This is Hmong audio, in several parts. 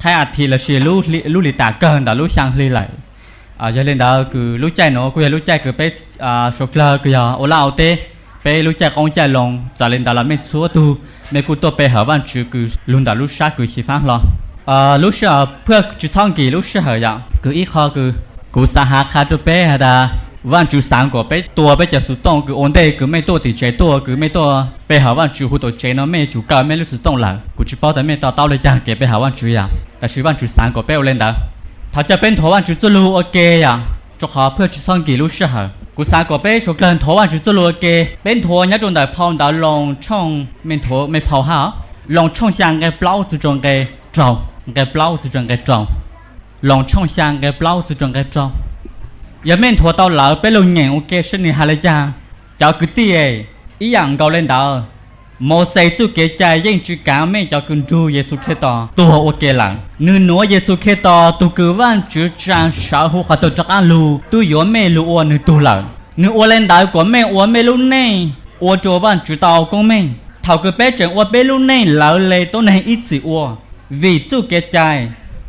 thib a thiv lossis lub hli, lub lis tas kawg ntawm lub xyaa hli lawm. Yog li ntawd kws lub caij nuav kuj yog lub caij kws peb suav dlawg kws yog ua laj ua teb, peb lub caij qoob caij loo. Txawm li ntawd los mej txhua tug mej kuj tuaj pe hawm Vaajtswv kws lug ntawm lub sab kws xyiv faab hlo. Lub sij hawm phaj tsi txhob nkim lub sij hawm yom, kws ib qho kws kuv xaav has qha rua peb has tas Vaajtswv xaav kuas peb tua peb cov xuv tooj kws ua ntej kws mej tuaj tim tsev tuaj kws mej tuaj pe hawm Vaajtswv huv tuam tsev no mej yuav tsum kaw mej lub xuv tooj lawm. Kuv tsi paub tas mej to taub le caag kev pe hawm Vaajtswv yom, tab sis Vaajtswv xaav kuas peb ua le ntawd. Thov coj peb nthuav Vaajtswv txuj lug ua ke yom, rua qhov phaj tsi txhob nkim lub sij hawm. Kuv xaav kuas peb suav dlawg nthuav Vaajtswv txuj lug ua ke. Peb nthuav nyob rua ntawm phau ntawv Loos tshooj, mej nthuav mej phau hab, Loos tshooj xyaa nqe plaub txug rua nqe rau, nqe plaub txug rua nqe rau. Loos tshooj xyaa nqe plaub txug rua nqe rau. Yog mej nthuav tau lawm peb lug nyeem ua ke saib nwg has le caag. Cov kwv tij, ib yaam nkaus le ntawd, Mauxes txuj kev cai yeej tsi kaav mej cov kws nrug Yexus Khetos tuag ua ke lawm. Nwg nuav Yexus Khetos tug kws Vaajtswv tsaa sawv huv qhov twg rov qaab lug tub yuav mej lug ua nwg tug lawm. Nwg ua le ntawd kuas mej ua mej lub neej ua rua Vaajtswv tau koob meej. Thaus kws peb tseem ua peb lub neej lawv le tuab neeg ib txwm ua, vim txuj kev cai,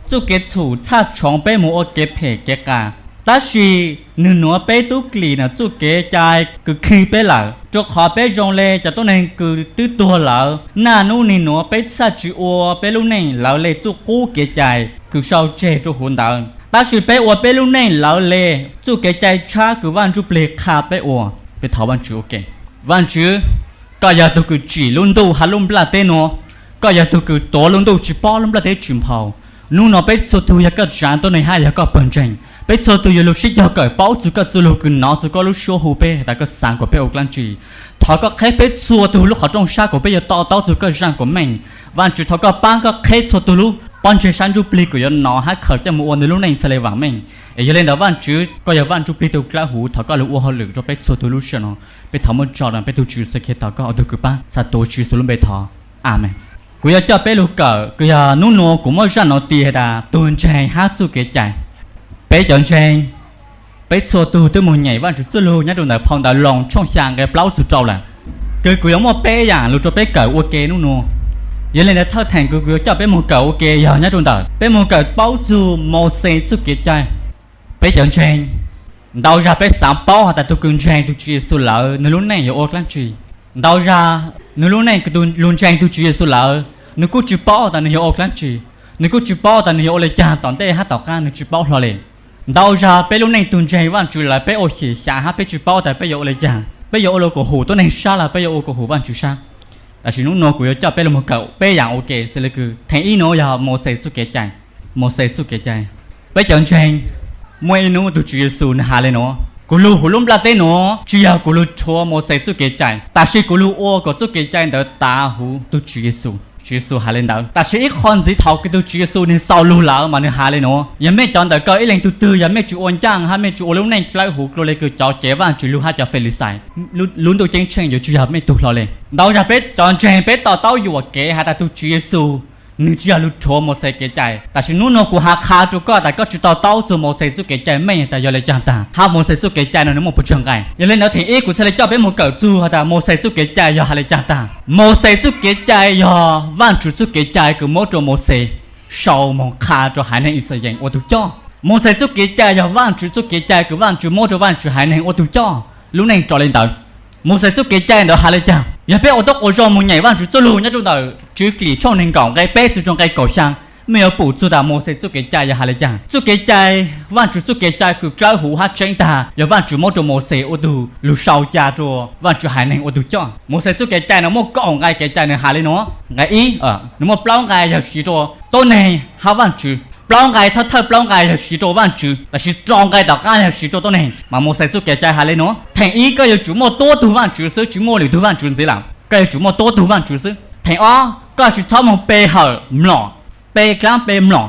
txuj kev txhum txhaj tshoov peb moog ua kev phem kev qas. Tab sis nwg nuav peb tub klim na txuj kev cai kws khi peb lawm, rua qhov peb zoo le cov tuab neeg kws twb tuag lawm. Naj nub nwg nuav peb txhaj tsi ua peb lub neej lawv le txuj qub kev cai kws sau tseg rua huv ntawd, tab sis peb ua peb lub neej lawv le txuj kev cai tshab kws Vaaj Ntsuj Plig qha peb ua. Peb thov Vaajtswv ua ke. Vaajtswv, koj yog tug kws tsim lub ntuj hab lub nplaj teb nuav. Koj yog tug kws tuav lub ntuj tsi paub lub nplaj teb tsi nphau. Nub nuav peb txhua tug yog koj tsav tuab neeg hab yog koj pawg ntseeg. Peb txhua tug yuav lug sib cog kawm paub txug koj txuj lug kws nov txug koj lub suab hu peb has tas koj xaav kuas peb ua dlaab tsi. Thov koj qheb peb txhua tug lub qhov rooj sab kuas peb yuav to taub txug koj zaaj kuas meej. Vaajtswv thov koj paab koj qheb txhua tug lub pob ntseg sab ntsuj plig kws yuav nov hab khaws coj moog ua nwg lub neej txhaj le vaam meej. Es yog le ntawd Vaajtswv koj yog Vaaj Ntsuj Plig tug dlawb huv, thov koj lug ua hauj lwm rua peb txhua tug lub sij hawm no. Peb thov muab tso rua peb tug Tswv Yexus Khetos koj ua tug kws paab, xa tuav Tswv Yexus lub npe thov, amees. Kuv yuav coj peb lug kawm kws yog nub nuav kuv muab zaaj nuav tis has tas tug ntseeg hab txuj kev cai. Peb cov ntseeg, peb txhua tug twb moog nyem Vaajtswv txuj lug nyob rua ntawm phau ntawv Loos tshooj xyaa nqe plaub txug rau lawm. Kws kuv yuav muaj peb yaam lug rua peb kawm ua ke nub nuav. Yog le ntawd thawj theem kws kuv yuav coj peb moog kawm ua ke yog nyob rua ntawm peb moog kawm paub txug Mauxes txuj kev cai. Peb cov ntseeg, ntau zag peb xaav paub has tas tug kws ntseeg tug Tswv Yexus lawm nwg lub neej yuav ua dlaab tsi. Ntau zag nwg lub neej kws lug ntseeg tug Tswv Yexus lawm, nwg kuj tsi paub tas nwg yuav ua dlaab tsi, nwg kuj tsi paub tas nwg yuav ua le caag tom ntej hab tom qaab, nwg tsi paub hlo le. Ntau zag peb lub neej tug ntseeg Vaajtswv lawm peb ua xyem xyav hab peb tsi paub tas peb yuav ua le caag, peb yuav ua le kuas hum tuab neeg sab los peb yuav ua kuas hum Vaajtswv sab. Tab sis nub nuav kuv yuav coj peb lug moog kawm peb yaam ua ke xws le kws theem ib nuav yog Mauxes txuj kev cai. Mauxes txuj kev cai. Peb cov ntseeg, muaj ib nub tug Tswv Yexus nwg has le nuav, kuv lug huv lub nplaj teb nuav tsi yog kuv lug rhuav Mauxes txuj kev cai, tab sis kuv lug ua kom txuj kev cai ntawd tav huv tug Tswv Yexus. Tswv Yexus has le ntawd. Tab sis ib qho ntxiv thaus kws tug Tswv Yexus nwg xaus lug lawm mas nwg has le nuav, yog mej cov ntawm koj ib leeg tug twg yog mej tsi ua ncaaj hab mej tsi ua lub neej dlawb huv dlua le kws cov cev Vaajtswv lug hab cov Falixais, lub ntuj ceeb tsheej yuav tsi yog mej tug hlo le. Ntau zag peb cov ntseeg peb to taub yuam kev has tas tug Tswv Yexus nwg tsi yog lug rhuav Mauxes kev cai. Tab sis nub nuav kuv has qha rua koj tas koj tsi to taub txug Mauxes txuj kev cai meej tas yog le caag tag hab Mauxes txuj kev cai no nwg muaj puas tsawg nqai. Yog le ntawd theem ib kuv txhaj le coj peb moog kawm txug has tas Mauxes txuj kev cai yog has le caag tag. Mauxes txuj kev cai yog Vaajtswv txuj kev cai kws muab rua Mauxes sau moog qha rua haiv neeg Yixalayees ua tug coj. Mauxes txuj kev cai yog Vaajtswv txuj kev cai kws Vaajtswv muab rua Vaajtswv haiv neeg ua tug coj lub neej rau le ntawd. Mauxes txuj kev cai ntawd has le caag? Yog peb ua tub quas zog moog nyem Vaajtswv txuj lug nyob rua ntawm Tswv Klim tshooj neeg nkaum nqe peb txug rua nqe kaum xyaa, mej yuav pum txug tas Mauxes txuj kev cai yog has le caag. Txuj kev cai, Vaajtswv txuj kev cai kws dlawb huv hab tseeb tag yog Vaajtswv muab rua Mauxes ua tug lug sau ca rua Vaajtswv haiv neeg ua tug coj. Mauxes txuj kev cai no muaj kaum nqai kev cai nwg has le nuav. Nqe ib, nwg muaj plaub nqai yog siv rua tuab neeg hab Vaajtswv. Plaub nqai thawj thawj plaub nqai yog siv rua Vaajtswv, tab sis rau nqai tom qaab yog siv rua tuab neeg. Mas Mauxes txuj kev cai has le nuav, theem ib koj yuav tsum muaj tuab tug Vaajtswv xwb, tsi muaj lwm tug Vaajtswv ntxiv lawm, koj yuav tsum muaj tuab tug Vaajtswv xwb. Theem ob, koj tsi txhob moog pe hawm mlom, pe dlaab pe mlom.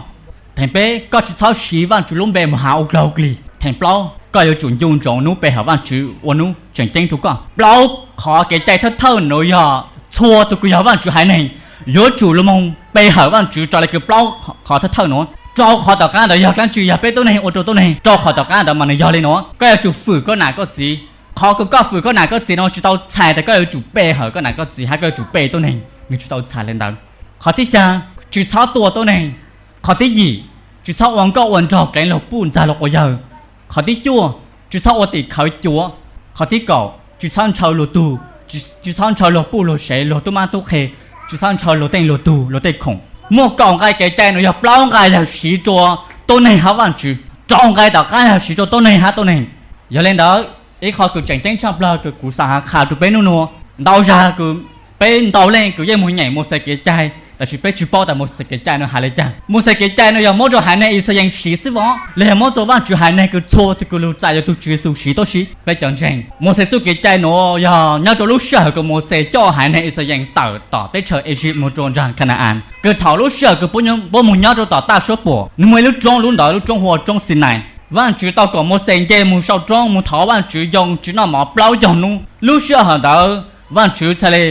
Theem peb, koj tsi txhob siv Vaajtswv lub npe moog has ua dlaug dlig. Theem plaub, koj yuav tsum ncu ntsoov nub pe hawm Vaajtswv ua nub tseem ceeb rua koj. Plaub qhov kev cai thawj thawj nuav yog txhua tug kws yog Vaajtswv haiv neeg yuav tsum lug moog pe hawm Vaajtswv rau le kws plaub qhov thawj thawj nuav. Rau qhov tom qaab ntawd yog dlaab tsi? Yog peb tuab neeg ua rua tuab neeg. Rau qhov tom qaab ntawd mas nwg yog le nuav, koj yuav tsum fwm koj nam koj txiv. Qhov kws koj fwm koj nam koj txiv no tsi tau txhais tas koj yuav tsum pe hawm koj nam koj txiv hab koj yuav tsum pe tuab neeg, nwg tsi tau txhais le ntawd. Qhov thib xyaa, tsi txhob tua tuab neeg. Qhov thib yim, tsis txhob ua nkauj ua nraug qeev luag puj ntxag luag quas yawg. Qhov thib cuaj, tsis txhob ua tim khawv cuav. Qhov thib kaum, tsis txhob ntshaw luag tug, tsis txhob ntshaw luag puj luag sev luag tub mab tub qhe, tsis txhob ntshaw luag tej luag tug luag tej khoom. Muaj kaum nqai kev cai no yog plaub nqai yog siv rua tuab neeg hab Vaajtswv, rau nqai tom qaab yog siv rua tuab neeg hab tuab neeg. Yog le ntawd, ib qho kws tseem ceeb tshaaj plawg kws kuv xaav has qha rua peb nub nuav, ntau zag kws peb ntau leej kws yeej moog nyeem Mauxes kev cai, tab sis peb tsis paub tas Mauxes kev cai no has le caag. Mauxes kev cai no yog muab rua haiv neeg Yixalayees siv xwb os, los yog muab rua Vaajtswv haiv neeg kws txhua tug kws lug txais yog tug Tswv Yexus siv tuab si? Peb cov ntseeg, Mauxes txuj kev cai no yog nyob rua lub sij hawm kws Mauxes coj haiv neeg Yixalayees tawm tom teb chaws Ezip moog rua nraag Kana-as, kws thaum lub sij hawm kws puab moog nyob rua tom taj suab puam, nwg muaj ib lub roob, lub ntawd lub roob hu ua roob Xinais. Vaajtswv tau koom Mauxes nce moog sau roob moog thov Vaajtswv yoo tsi noj mov plaub caug nub. Lub sij hawm ntawd Vaajtswv txhad le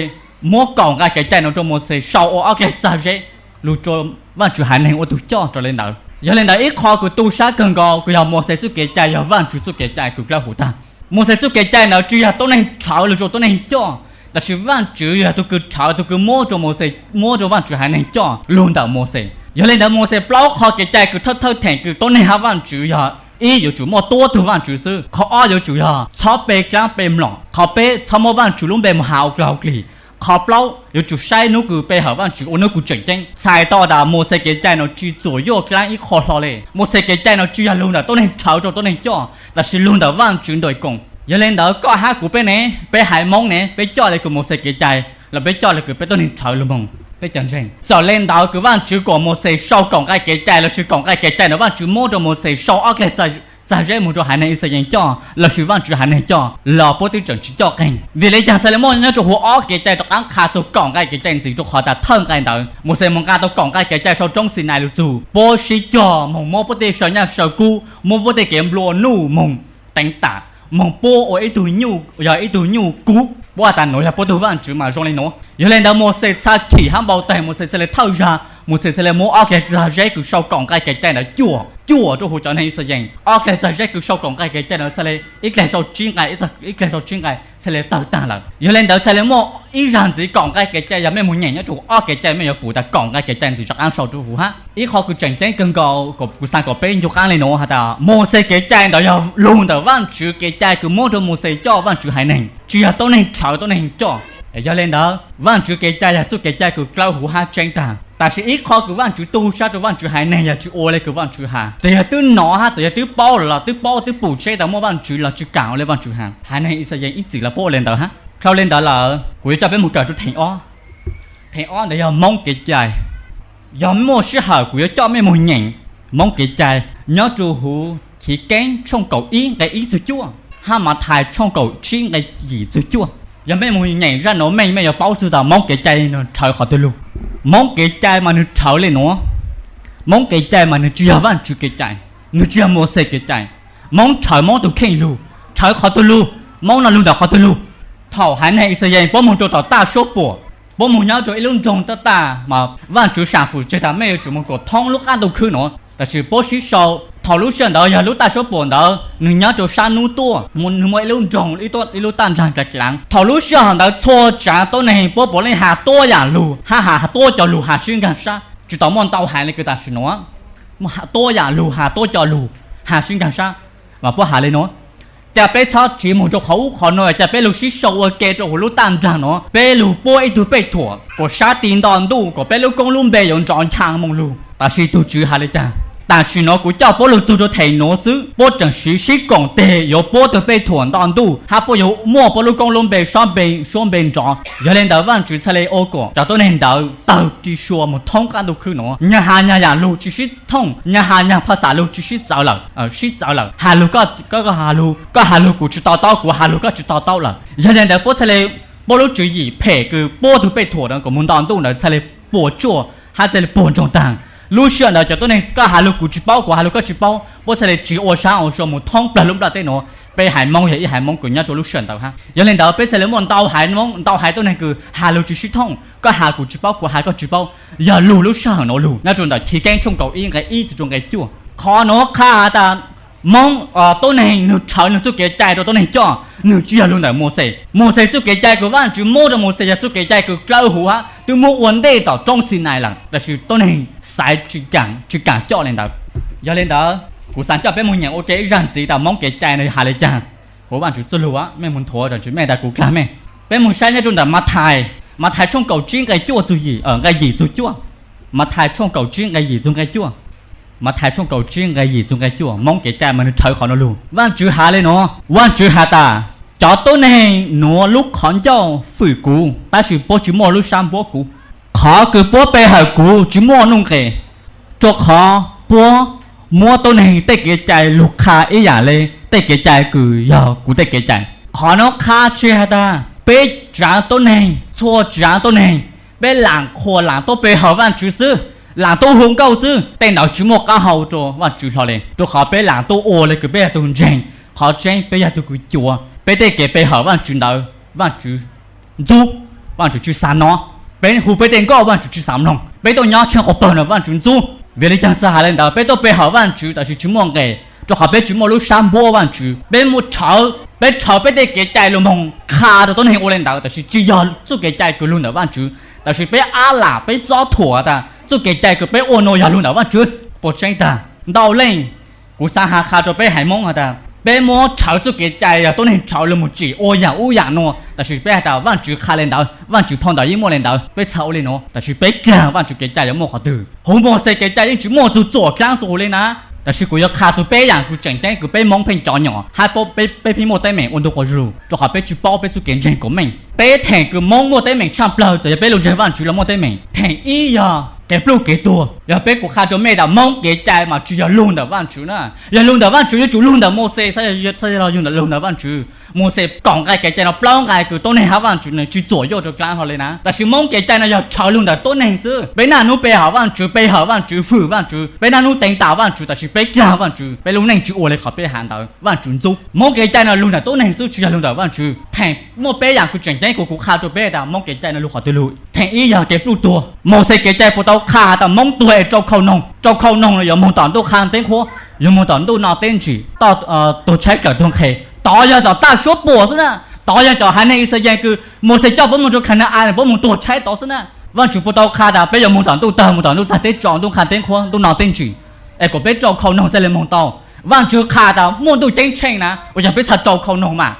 muab kaum nqai kev cai no rua Mauxes sau ua ob keg txag zeb lug rua Vaajtswv haiv neeg ua tug coj rua le ntawd. Yog le ntawd ib qho kws tu sab kawg nkaus kws yog Mauxes txuj kev cai yog Vaajtswv txuj kev cai kws dlawb huv tag. Mauxes txuj kev cai ntawd tsi yog tuab neeg rhawv lug rua tuab neeg coj, tab sis Vaajtswv yog tug kws rhawv tug kws muab rua Mauxes, muab rua Vaajtswv haiv neeg coj lug ntawm Mauxes. Yog le ntawd Mauxes plaub qho kev cai kws thawj thawj theem kws tuab neeg hab Vaajtswv yog ib, yuav tsum muaj tuab tug Vaajtswv xwb. Qhov ob yuav tsum yog txhob pe dlaab pe mlom. Qhov peb txhob muab Vaajtswv lub npe moog has ua dlog ua dlig. Qhov plaub yuav tsum saib nub kws pe hawm Vaajtswv ua nub kws tseem ceeb. Txhais tau tas Mauxes kev cai no tsi txuam yuaj dlaab ib qho hlo le. Mauxes kev cai no tsi yog lug ntawm tuab neeg rhawv rua tuab neeg coj, tab sis lug ntawm Vaajtswv ntuj koom. Yog le ntawd koj hab kuv peb ne, peb haiv Moob ne, peb coj le kws Mauxes kev cai los peb coj le kws peb tuab neeg rhawv lug moog? Peb cov ntseeg, txawm le ntawd kws Vaajtswv koom Mauxes sau kaum nqai kev cai lossis kaum nqai kev cai ntawd Vaajtswv muab rua Mauxes sau ob keg txag zeb moog rua haiv neeg Yixalayees coj lossis Vaajtswv haiv neeg coj los puab twb tseem tsi coj qeeg. Vim le caag txhad le muaj nyob rua huv ob kev cai rov qaab qha txug kaum nqai kev cai ntxiv? Rua qhov tas thawj nqai ntawd Mauxes moog nqa tau kaum nqai kev cai sau roob Xinais lug txug, puab sib cog moog muab puab tej saw nyaj saw kub, muab puab tej kev nplua nuj moog teev tam, moog puab ua ib tug nyuj, yog ib tug nyuj kub. Puab has tas nuav yog puab tug Vaajtswv mas zoo le nuav. Yog le ntawd Mauxes txhad chim hab npau taig, Mauxes txhad le thawj zag, Mauxes txhad le muab ob keg txag zeb kws sau kaum nqai kev cai ntawd cuam cuam rua huv cov neeg Yixalayees. Ob keg txag zeb kws sau kaum nqai kev cai ntawd txhad le ib keg sau tsib nqai, ib keg sau tsib nqai txhad le tawg taag lawm. Yog le ntawd txhad le muaj ib zag ntxiv kaum nqai kev cai, yog mej moog nyeem nyob rua huv ob kev cai mej yuav pum tas kaum nqai kev cai ntxiv rov qaab sau rua huv hab. Ib qho kws tseem ceeb kawg nkaus kuv xaav kom peb ncu qaab le nuav has tas Mauxes kev cai ntawd yog lug ntawm Vaajtswv kev cai kws muab rua Mauxes coj Vaajtswv haiv neeg, tsi yog tuab neeg rhawv tuab neeg coj. Yog le ntawd Vaajtswv kev cai yog txuj kev cai kws dlawb huv hab tseeb taag, tab sis ib qho kws Vaajtswv tu sab rua Vaajtswv haiv neeg yog tsi ua le kws Vaajtswv has. Txawm yog twb nov hab txawm yog twb paub los twb paub twb pum tseb tas muaj Vaajtswv los tsi kaam ua le Vaajtswv has. Haiv neeg Yixalayees ib txwm los paub ua le ntawd hab. Dlhau le ntawd lawm kuv yuav coj peb moog kawm rua theem ob. Theem ob ntawd yog Moob kev cai. Yog muaj sij hawm kuv yuav coj mej moog nyeem Moob kev cai nyob rua huv Chiv Keeb tshooj kaum ib nqe ib txug cuaj hab Mathais tshooj kaum tsib nqe yim txug cuaj. Yog mej moog nyeem zaj nuav meej mej yuav paub txug tas Moob kev cai nwg rhawv qhov twg lug. Moob kev cai mas nwg rhawv le nuav. Moob kev cai mas nwg tsi yog Vaajtswv kev cai, nwg tsi yog Mauxes kev cai. Moob rhawv Moob tug kheej lug, rhawv qhov twg lug, Moob no lug ntawm qhov twg lug. Thaum haiv neeg Yixalayees puab moog rua tom taj suab puam, puab moog nyob rua ib lub nroog taj taj mas Vaajtswv sam fwm tseg tas mej yuav tsum moog kuas thoob lub qaab ntuj khwb nuav. Tab sis puab sib sau, thaum lub sij hawm ntawd yog lub taj suab puam ntawd nwg nyob rua sab nub tuaj, nwg muaj ib lub nroog, ib lub taj nraag dlaav dlaav. Thaum lub sij hawm ntawd txhua tsaav tuab neeg puab puav leej has tuab yaam lug hab has tuab cov lug has sib nkaag sab, tsi tau muaj ntau haiv le kws tam sim nuav. Tuab yaam lug has tuab cov lug has sib nkaag sab, mas puab has le nuav. Ca peb txhob tsiv moog rua qhov ub qhov nuav, ca peb lug sib sau ua ke rua huv lub taj nraag nuav, peb lug puab ib tug pej thuam kuas sab ti nto ntuj kuas peb lub koob lub npe yuav nrov ncha moog lug. Tab sis tug tswv has le caag? Tam sim nuav kuv coj puab lug txug rua theem nuav xwb, puab tseem siv sib koom teg yuav puab tug pej thuam nto ntuj hab puab yuav muaj puab lub koob lub npe, suab npe nrov. Yog le ntawd Vaajtswv txhad le ua kuas cov tuab neeg ntawd tawg ri sua moog thoob qaab ntuj khwb nuav. Nyag has nyag yaam lug tsi sib thooj, nyag has nyag phas xas lug tsi sib txawv lawm, sib txawv lawm. Has lug koj, koj has lug, koj has lug kuv tsi to taub, kuv has lug koj tsi to taub lawm. Yog le ntawd puab txhad le, puab lub tswv yim phem kws puab tug pej thuam nuav kuas moog nto ntuj ntawd txhad le puas tsuaj hab txhad le puas ntsoog taag. Lub sij hawm ntawd cov tuab neeg koj has lug kuv tsi paub, kuv has lug koj tsi paub, puab txhad le tsiv ua sab ua sua moog thoob plawg lub nplaj teb nuav. Peb haiv Moob yog ib haiv Moob kws nyob rua lub sij hawm ntawd hab. Yog le ntawd peb txhad le muaj ntau haiv Moob, ntau haiv tuab neeg kws has lug tsi sib thooj, koj has kuv tsi paub, kuv has koj tsi paub. Yog lug lub sij hawm nuav lug nyob rua ntawm Chiv Keeb tshooj kaum ib nqe ib txug rua nqe cuaj. Qhov nuav qha tas Moob tuab neeg nwg rhawv nwg txuj kev cai rua tuab neeg coj, nwg tsi yog lug ntawm Mauxes. Mauxes txuj kev cai kws Vaajtswv muab rua Mauxes yog txuj kev cai kws dlawb huv hab, twb muab ua ntej tom roob Xinais lawm, tab sis tuab neeg xaiv tsis kam coj li ntawd. Yog li ntawd, kuv xav coj peb mus nyeem ua ke ib zaj ntxiv tas Hmoob kev cai no yog hais li cas, kuv Vajtswv txuj lug mej mus nthuav tso tsis mej tas kuv kag mej. Peb mus saib nyob rau ntawm Mathais, Mathais tshooj kaum tsib nqe cuaj txug yim, nqe yim txug cuaj. Mathais tshooj kaum tsib nqe yim txug nqe cuaj. Mathais tshooj kaum tsib nqe yim txug nqe cuaj, Hmoob kev cai mas nws rhawv qhov no lug. Vajtswv has li no, Vajtswv has tas, cov tuab neeg nuav lub qhov ncauj fwm kuv, tab sis puab tsis muaj lub sab npuab kuv. Qhov kws puab pe hawm kuv tsis muaj nuj nqes, rua qhov puab muab tuab neeg tej kev cai lug qha ib yam le tej kev cai kws yog kuv tej kev cai. Qhov nuav qha tsi has tas peb tsaav tuab neeg, txhua tsaav tuab neeg, peb laam qhuas laam tuab pe hawm Vajtswv xwb, laam tuab hu nkauj xwb, tej ntawd tsis muaj qab hau rua Vajtswv hlo le, rua qhov peb laam tuab ua le kws peb yog tug ntseeg. Qhov tseeb peb yog tug kws cuav, peb tej kev pe hawm Vajtswv ntawd Vajtswv ntxub, Vajtswv tsis xav nov. Peb hu peb tej nkauj Vajtswv tsis xav mloog, peb tuaj nyob tsheej quas pawg no Vajtswv ntxub. Vim li caag txawm has li ntawd? Peb tuaj pe hawm Vajtswv tab sis tsis muaj nqes, rua qhov peb tsis muaj lub sab npuab Vajtswv. Peb muaj rhawv, peb rhawv peb tej kev cai lug moog qha rua tuab neeg ua li ntawd, tab sis tsis yog txuj kev cai kws lug ntawm Vajtswv. Tab sis peb ab lam peb txob thuam tas txuj kev cai kws peb ua nuav yog lug ntawm Vajtswv. Puas tseeb tas ntau leej, kuv xaav has qha rua peb haiv Moob has tas peb muab rhawv txuj kev cai yog tuab neeg rhawv lug moog tsim ua yaam ub yaam nuav, tab sis peb has tas Vajtswv qha li ntawd, Vajtswv phau ntawv yeej muaj li ntawd, peb txhad ua li nuav, tab sis peb kag Vajtswv kev cai yuav muaj qhov twg? Huv Mauxes kev cai yeej tsis muaj txug txuam kaab txug le na. Tab sis kuv yuav qha txug peb yaam kws tseem ceeb kws peb Moob pheej cov nyom hab peb pheej muaj teeb meem ua ntu quas lug, rua qhov peb tsis paub peb txuj kev ntseeg kuas meej. Peb theem kws Moob muaj teeb meem tshaj plawg txawm yog peb lug ntseeg Vajtswv los muaj teeb meem. Theem ib yog kev pluj kev tuag. Yog peb kuv qha rua mej tas Moob kev cai mas tsis yog lug ntawm Vajtswv na. Yog lug ntawm Vajtswv yuav tsum lug ntawm Mauxes, yog lug ntawm Vajtswv. Mauxes kaum nqai kev cai no plaub nqai kws tuab neeg hab Vajtswv nws tsis txuam yuaj rua dlaab hlo li na. Tab sis Moob kev cai no yog rhawv lug ntawm tuab neeg xwb. Peb naj nub pe hawm Vajtswv, pe hawm Vajtswv, fwm Vajtswv, peb naj nub teev tam Vajtswv, tab sis peb kag Vajtswv, peb lub neej tsis ua li qhov peb has ntawd, Vajtswv ntxub. Moob kev cai no lug ntawm tuab neeg xwb tsis yog lug ntawm Vajtswv. Theem muaj peb yaam kws tseem ceeb kuv kuv qha rua peb tas Moob kev cai no lug qhov twg lug. Theem ib yog kev pluj tuag. Mauxes kev cai puas tau qha has tas Moob tuag es rau khau noog, rau khau noog los yuav moog tom ntuj qha teeb qhuab, yuav moog tom ntuj noj teb ntsim, tuag tshaib kawm tuag nqhes. Tod yog tom taj suab puam xwb na. Tod yog cov haiv neeg Yixalayees kws Mauxes coj puab moog rua Khana-as, puab moog tuag tshaib tod xwb na. Vajtswv puas tau qha tas peb yuav moog tom ntuj tawg, moog tom ntuj txag teb tso, ntuj qha teeb qhuab, ntuj noj teb ntsim, es kuas peb rau khau noog txhaj le moog tau? Vajtswv qha tas muaj ntuj ceeb tsheej na, ua caag peb txhad rau khau noog mas?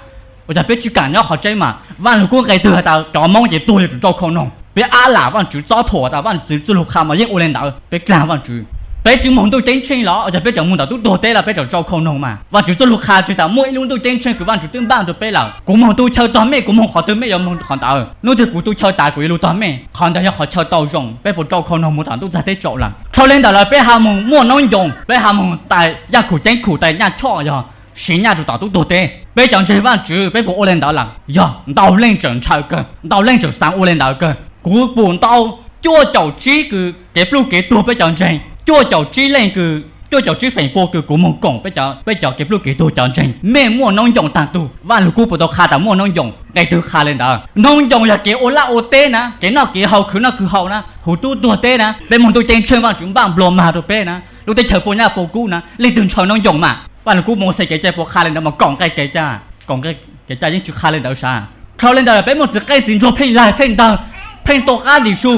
Ua caag peb tsis kaam nyob qhov tseeb mas? Vaaj Lug Kub nqe twg has tas cov Moob ces tuag yuav tsum rau khau noog? Peb ab lam Vajtswv txob thuam tas Vajtswv txuj lug qha mas yeej ua le ntawd, peb kag Vajtswv. Peb tsis moog ntuj ceeb tsheej los ua caag peb tseem moog tom tub tuag teb los peb tseem rau khau noog mas? Vajtswv txuj lug qha tsi tas muaj ib lub ntuj ceeb tsheej kws Vajtswv twb npaaj rua peb lawm. Kuv moog tu chaw tog mej, kuv moog qhov twg mej yuav moog qhov ntawd. Nub twg kuv tu chaw tas kuv yuav lug tog mej, qhov ntawd yog qhov chaw tau zoo. Peb puas rau khau noog moog tom ntuj txag teb tso lawm? Dlhau le ntawm lawm peb ha moog muaj noob nyoog, peb ha moog tais yaaj khum ceeb khum, tais nyaaj choj, yog siv nyaaj rua tom tub tuag teb. Peb cov ntseeg Vajtswv peb puas ua le ntawd lawm? Yog, ntau leej tseem ntshaw kawg, ntau leej tseem xaav ua le ntawd kawg. Kuv pum ntau, cuaj caum tsib kws kev pluj kev tuag peb cov ntseeg, cuaj caum tsib leej kws, cuaj caum tsib feem pua kws kuv moog koom peb cov kev pluj kev tuag cov ntseeg, mej muaj noob nyoog taag tug. Vaaj Lug Kub puas tau qha tas muaj noob nyoog? Nqe twg qha le ntawd? Noob nyoog yog kev ua laj ua teb na, kev noj kev haus, khwv noj khwv haus na, huv tub tuag teb na. Peb moog ntuj ceeb tsheej Vajtswv npaaj nplua mag rua peb na, lub teb chaws puas nyaj puas kub na, leej twg ntshaw noob nyoog mas? Vaaj Lug Kub Mauxes kev cai puas qha le ntawd mas? Kaum nqe kev cai, kaum nqe kev cai yeej tsis qha le ntawd sav. Dlhau le ntawm lawm peb muaj txiv qeej txiv ntsuag pheej laig pheej ntawg, pheej tua qab ntxim su.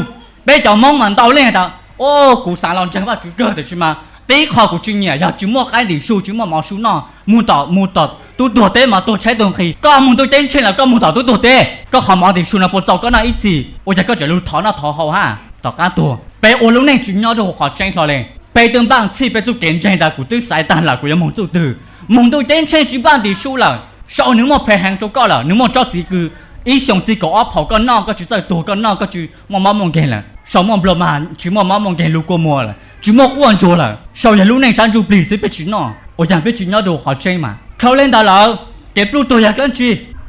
Peb cov Moob mas ntau leej tas, o, kuv xaav los ntseeg Vajtswv kawg tab sis mas tib qho kuv tsis nyiam yog tsis muaj qab ntxim su, tsis muaj mov su noj, moog tom, moog tom tub tuag teb mas tuag tshaib tuag nqhis. Koj moog ntuj ceeb tsheej los koj moog tom tub tuag teb, koj qhov mov ntxim su no puas txaus koj noj ib txhis? Ua caag koj tseem lug thov noj thov haus hab tom qab tuag? Peb ua lub neej tsis nyob rua huv qhov tseeb hlo le. Peb twb npaaj txhij peb txuj kev ntseeg tas kuv twb xaiv taag lawm kuv yuav moog txuj twg. Moog ntuj ceeb tsheej tsis npaaj ntxim su lawm, sau nwg muaj phem heev rua koj lawm, nwg muaj tsob txiv kws ib xyoos txig kaum ob phaum koj noj koj tsis txawj tuag, koj noj koj tsis muaj mob muaj nkeeg lawm, sau muaj nplua mag tsis muaj mob muaj nkeeg lug kua muag lawm, tsis muaj quaj ntsuag lawm, sau yog lub neej sab ntsuj plig xwb peb tsis noj. Ua caag peb tsis nyob rua huv qhov tseeb mas? Dlhau le ntawm lawm, kev pluj tuag yog dlaab tsi?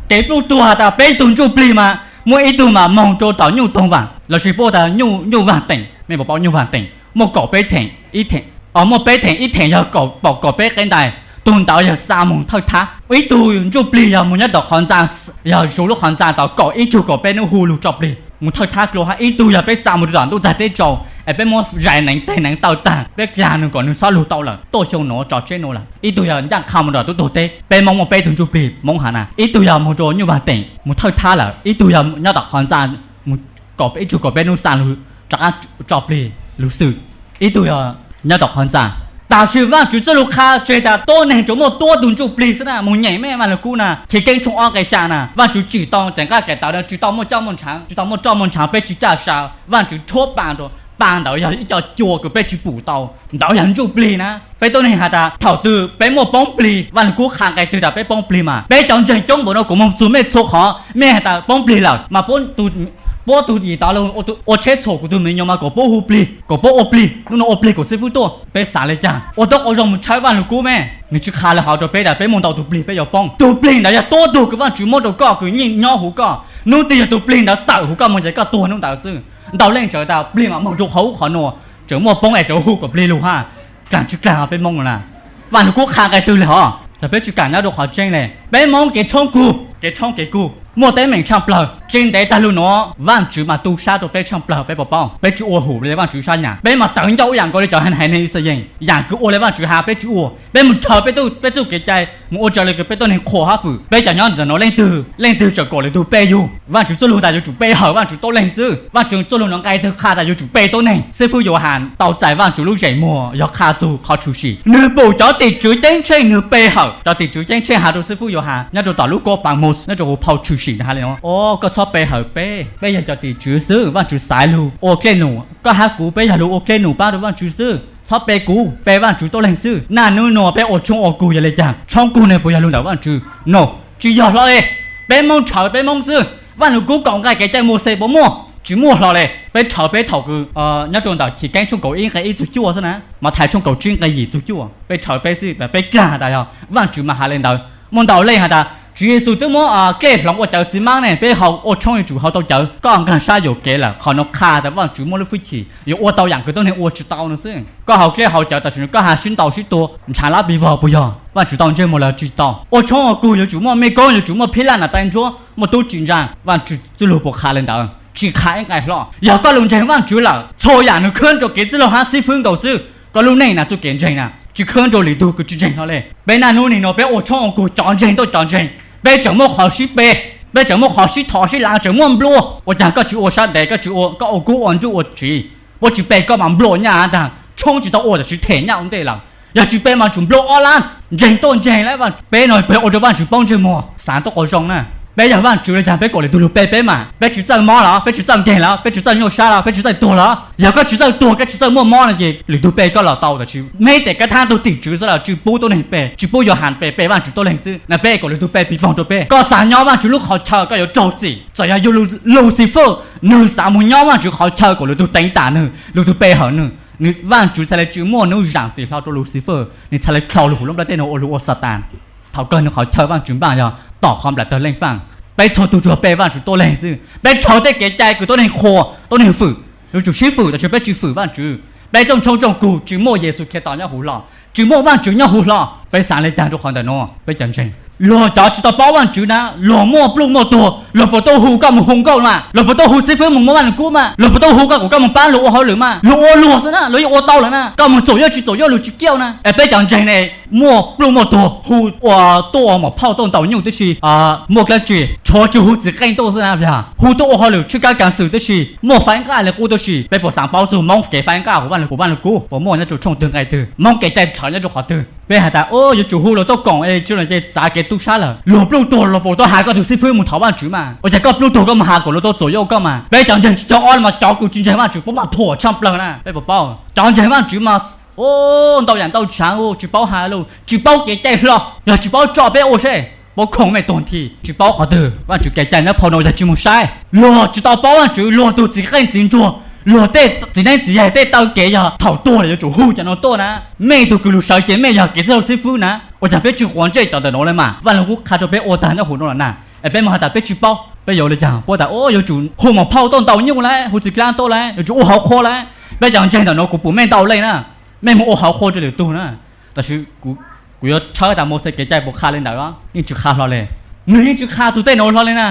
Kev pluj tuag has tas peb ib tug ntsuj plig mas muaj ib tug mas moog rua tom nyuj toog vaam lossis puab tas nyuj vaag teem, mej puas paub nyuj vaag teem? Muaj kaum peb theem, ib theem, muaj peb theem, ib theem yog kaum, paum kaum peb qeb ntais, tug ntawd yog xa moog thawj thab. Ib tug ntsuj plig yog moog nyob tom qhov ntxa, yog zuv lub qhov ntxa tom kaum ib tsug kaum peb nub hu lug tso plig moog thawj thab dlua hab. Ib tug yog peb xa moog rua tom ntuj txag teb tsaus es peb muab zais neev teg neev taw taag peb dlaag nwg kom nwg xob lug tau lawm, tuaj xyoo nuav tso tseb nuav lawm. Ib tug yog ncaaj qha moog rua tom tub tuag teb, peb Moob muaj peb tug ntsuj plig Moob has na. Ib tug yog moog rua nyuj vaag teem moog thawj thab lawm, ib tug yog nyob tom qhov ntxa moog kom ib tug kom peb nub xa lug rov qab tso plig lug xwm, ib tug yog nyob tom qhov ntxa. Tab sis Vaajtswv txuj lug qha tseg tas tuab neeg tsuas muaj tuab tug ntsuj plig xwb na, moog nyem mej Vaaj Lug Kub na, Chiv Keeb tshooj ob nqe xya na, Vaajtswv tsim tau ceem qaj ceem tawv na, tsis tau muaj coj muaj ntshaav, tsis tau muaj roj muaj ntshaav, peb tsis caj sa, Vaajtswv rhuab pa rua, pa ntawd yog ib co cua kws peb tsis pum tau, ntawd yog ntsuj plig na. Peb tuab neeg has tas thaum twg peb muaj poob plig, Vaaj Lug Kub qha nqe twg tas peb poob plig mas, peb cov ntseeg coob npaum no kuv moog txug mej txhua qhov, mej has tas poob plig lawm mas, puab tug yim tod lug ua tsheb txhuam kuv tug me nyuam mas kom puab hu plig, kom puab ua plig, nub nua ua plig kom xib fwb tuaj. Peb xaav le caag? Ua tub qau zoo moog tshawb Vaaj Lug Kub mej, nwg tsis qha le hov rua peb tas peb muaj ntau tug plig peb yuav poob. Tug plig ntawd yog tuab tug kws Vaajtswv muab rua koj kws yeej nyob huv koj, nub twg yog tug plig ntawd tawm huv koj moog ces koj tuag nub ntawd xwb. Ntau leej txawm tas plig mas moog rua qhov ub qhov nuav, tseem muaj poob es tseem hu kom plig lug hab. Kaam tsis kaam peb Moob na. Vaaj Lug Kub qha nqe twg le hov? Thaum peb tsis kaam nyob rua qhov tseeb le, peb Moob kev tshoob kug, kev tshoob kev kug muaj teeb meem tshaaj plawg. Tsis ntev taag lug nuav Vaajtswv mas tu sab rua peb tshaaj plawg, peb puas paub? Peb tsis ua hum le Vaajtswv sab nyam, peb mas tawv ncauj ib yaam nkaus le cov haiv neeg Yixalayees, yaam kws ua le Vaajtswv has peb tsis ua. Peb moog rhaws peb tug, peb txuj kev cai, moog ua raws le kws peb tuab neeg qhuas hab fwm. Peb cov nyob ntawm nuav leej twg leej twg tseem kom lwm tug pe yug? Vaajtswv txuj lug tas yuav tsum pe hawm Vaajtswv tuab leeg xwb. Vaajtswv txuj lug nuav nqe twg qha tas yuav tsum pe tuab neeg? Xib fwb Yauhas tau txais Vaajtswv lub zeem muag yog qha txug qhov tshwm sim. Nwg pum cov tim tswv ceeb tsheej nwg pe hawm. Cov tim tswv ceeb tsheej has rua xib fwb Yauhas nyob rua tom lub koob Paamos nyob rua huv phau tshwm sim na has le nuav, o, koj txhob pe hawm peb, peb yog cov tim tswv xwb, Vaajtswv xaiv lug ua dlej num. Koj hab kuv peb yog lug ua dlej num paab rua Vaajtswv xwb, txhob pe kuv, pe Vaajtswv tuab leeg xwb. Naj nub nua peb ua tshoob ua kug yog le caag? Tshoob kug nwg puas yog lug ntawm Vaajtswv? No, tsis yog hlo le. Peb Moob rhaws peb Moob xwb. Vaaj Lug Kub kaum nqe kev cai Mauxes puas muaj? Tsis muaj hlo le. Peb rhaws peb thaum kws nyob rua ntawm Chiv Keeb tshooj kaum ib nqe ib txug cuaj xwb na, Mathais tshooj kaum tsib nqe yim txug cuaj, peb rhaws peb xwb. Peb kaag tas yog Vaajtswv mas has le ntawd. Muaj ntau leej has tas Tswv Yexus twb muab dlej hloov ua cawv txiv maab ne, peb ua tshoob yuav tsum hau tau cawv. Koj nkaag sab yuam kev lawm, qhov nuav qha tas Vaajtswv muaj lub fwj chim yuav ua tau yaam kws tuab neeg ua tsis tau no xwb. Koj hau dlej hau cawv tam sim nuav koj has sib ntaus sib tua ntshav lab pis vog puas yog? Vaajtswv tau ntsej muag lawm tsis tau. Ua tshoob ua kug yuav tsum muaj mej koob, yuav tsum muaj phij laj nam tais ntsuab, muaj tub tsim ntsaa. Vaajtswv txuj lug puas qha le ntawd? Tsis qha ib nqe hlo. Yog koj lug ntseeg Vaajtswv lawm, txhua yaam nwg khwb rua kev txwj laug hab xib fwb nkaus xwb. Koj lub neej na txuj kev ntseeg na tsis khwb rua lwm tug kws tsis ntseeg hlo le. Peb naj nub nim no peb ua tshoob ua kug cov ntseeg tuaj cov ntseeg, peb tseem muaj qhov sib pe, peb tseem muaj qhov sib thov sib laav, tseem muaj nplua. Ua caag koj tsis ua sab ntev, koj tsis ua, koj ua kub ua ntsuj ua tsiv, puab tsis pe koj mas nplua nyaj taag. Tshoob tsis tau ua tam sim them nyaj ua ntej lawm. Yog tsis pe mas tsum nplua ob lab. Ntseeg tuaj ntseeg le, peb no peb ua rua Vaajtswv poob ntsej muag. Xaav tub qau zoo na, peb yog Vaajtswv le caag peb kom lwm tug lug pe peb mas? Peb tsis txawj mob los, peb tsis txawj nkeeg los, peb tsis txawj nyuaj sab los, peb tsis txawj tuag los? Yog koj tsis txawj tuag, koj tsis txawj muaj mob no ces lwm tug pe koj los tau, tab sis meb tes kab thab tug tim tswv xwb los tsis pub tuab neeg pe, tsis pub Yauhas pe, pe Vaajtswv tuab leeg xwb na. Peb kom lwm tug pe pig poog rua peb. Koj xaav nyob Vaajtswv lub qhov chaw koj yuav raug txim. Txawm yog yug Lucifer, nwg xaav moog nyob Vaajtswv qhov chaw kom lwm tug teev tam nwg, lwm tug pe hawm nwg, nwg Vaajtswv txhaj le tsis muaj nub zaam txim hlo rua Lucifer, nwg txhaj le dlhau lug huv lub nplaj teb nuav ua lug ua Xataan. Thaum kawg nwg qhov chaw Vaajtswv npaaj yog tom qhov nplaim tawg leej faaj. Peb txhua tug tsuas pe Vaajtswv tuab leeg xwb. Peb rhaws tej kev cai kws tuab neeg qhuas, tuab neeg fwm, yuav tsum sib fwm, tab sis peb tsis fwm Vaajtswv. Peb rooj tshoob rooj kug tsis muaj Yexus Khetos nyob huv hlo, tsis muaj Vaajtswv nyob huv hlo. Peb xaav le caag rua qhov ntawm nuav? Peb cov ntseeg, luag cov tsis tau paub Vaajtswv na, luag muaj pluj muaj tuag, luag puas tau hu koj moog hu nkauj mas? Luag puas tau hu xib fwb moog muab Vaaj Lug Kub mas? Luag puas tau hu koj kom koj moog paab luag ua hauj lwm mas? Luag ua luag xwb na, luag yeej ua tau lawm na. Koj moog txuam yuj tsis txuam yuj luag tsis kiaj na. Es peb cov ntseeg ne, muaj pluj muaj tuag hu ua tuaj ua mom phauj tuaj ntaus nyuj tib si, muaj dlaab tsi, tshuav tsis hu txiv qeej tuaj xwb na, yog hu tuaj ua hauj lwm tshwj kab kav xwm tib si, muaj faib nqaj le qub tib si. Peb puas xaav paub txug Moob kev faib nqaj huv Vaaj Lug, huv Vaaj Lug Kub puas muaj nyob rua tshooj twg nqe twg? Moob kev cai rhawv nyob rua qhov twg? Peb has tas yuav tsum hu luag tuaj koom es tsi los ces txav kev tub sab lawm. Luag pluj tuag luag puas tau has koj tug xib fwb moog thov Vaajtswv mas? Ua caag koj pluj tuag koj moog has kom luag tuaj txuam yuj koj mas? Peb cov ntseeg tsib caug ob mas cov kws tsis ntseeg Vaajtswv puab mas thuam tshaaj plawg na, peb puas paub? Cov ntseeg Vaajtswv mas ntau yaam ntau tshaav, tsis paub has lug, tsis paub kev cai hlo, yog tsis paub tso peb ua seb puab khoom mej tuag nthi. Tsis paub qhov twg, Vaajtswv kev cai nyob phau no yog tsis moog saib. Luag tsis tau paub Vaajtswv, luag tug txiv qeej txiv ntsuag, luag tej txiv neeb txiv yaig tej taw kev yog thaum tuag lawm yuav tsum hu cov nuav tuaj na. Mej tug kws lug sawv ces mej yog kev txwj laug xib fwb na. Ua caag peb tsis quav ntsej cov ntawm nuav le mas? Vaaj Lug Kub qha rua peb ua taag nyob huv nuav lawm na. Es peb moog has tas peb tsis paub, peb yuav le caag? Puab tas yuav tsum hu mom phauj tuaj ntaus nyuj lauj, hu txiv dlaab tuaj lauj, yuav tsum ua hauv qhua lauj. Peb cov ntseeg ntawm nuav kuv pum mej ntau leej na, mej moog ua hauv qhua rua lwm tug na. Tab sis kuv yuav tshawb tas Mauxes kev cai puas qha le ntawd, yeej tsis qha hlo le. Nwg yeej tsis qha txug tej nuav hlo le na.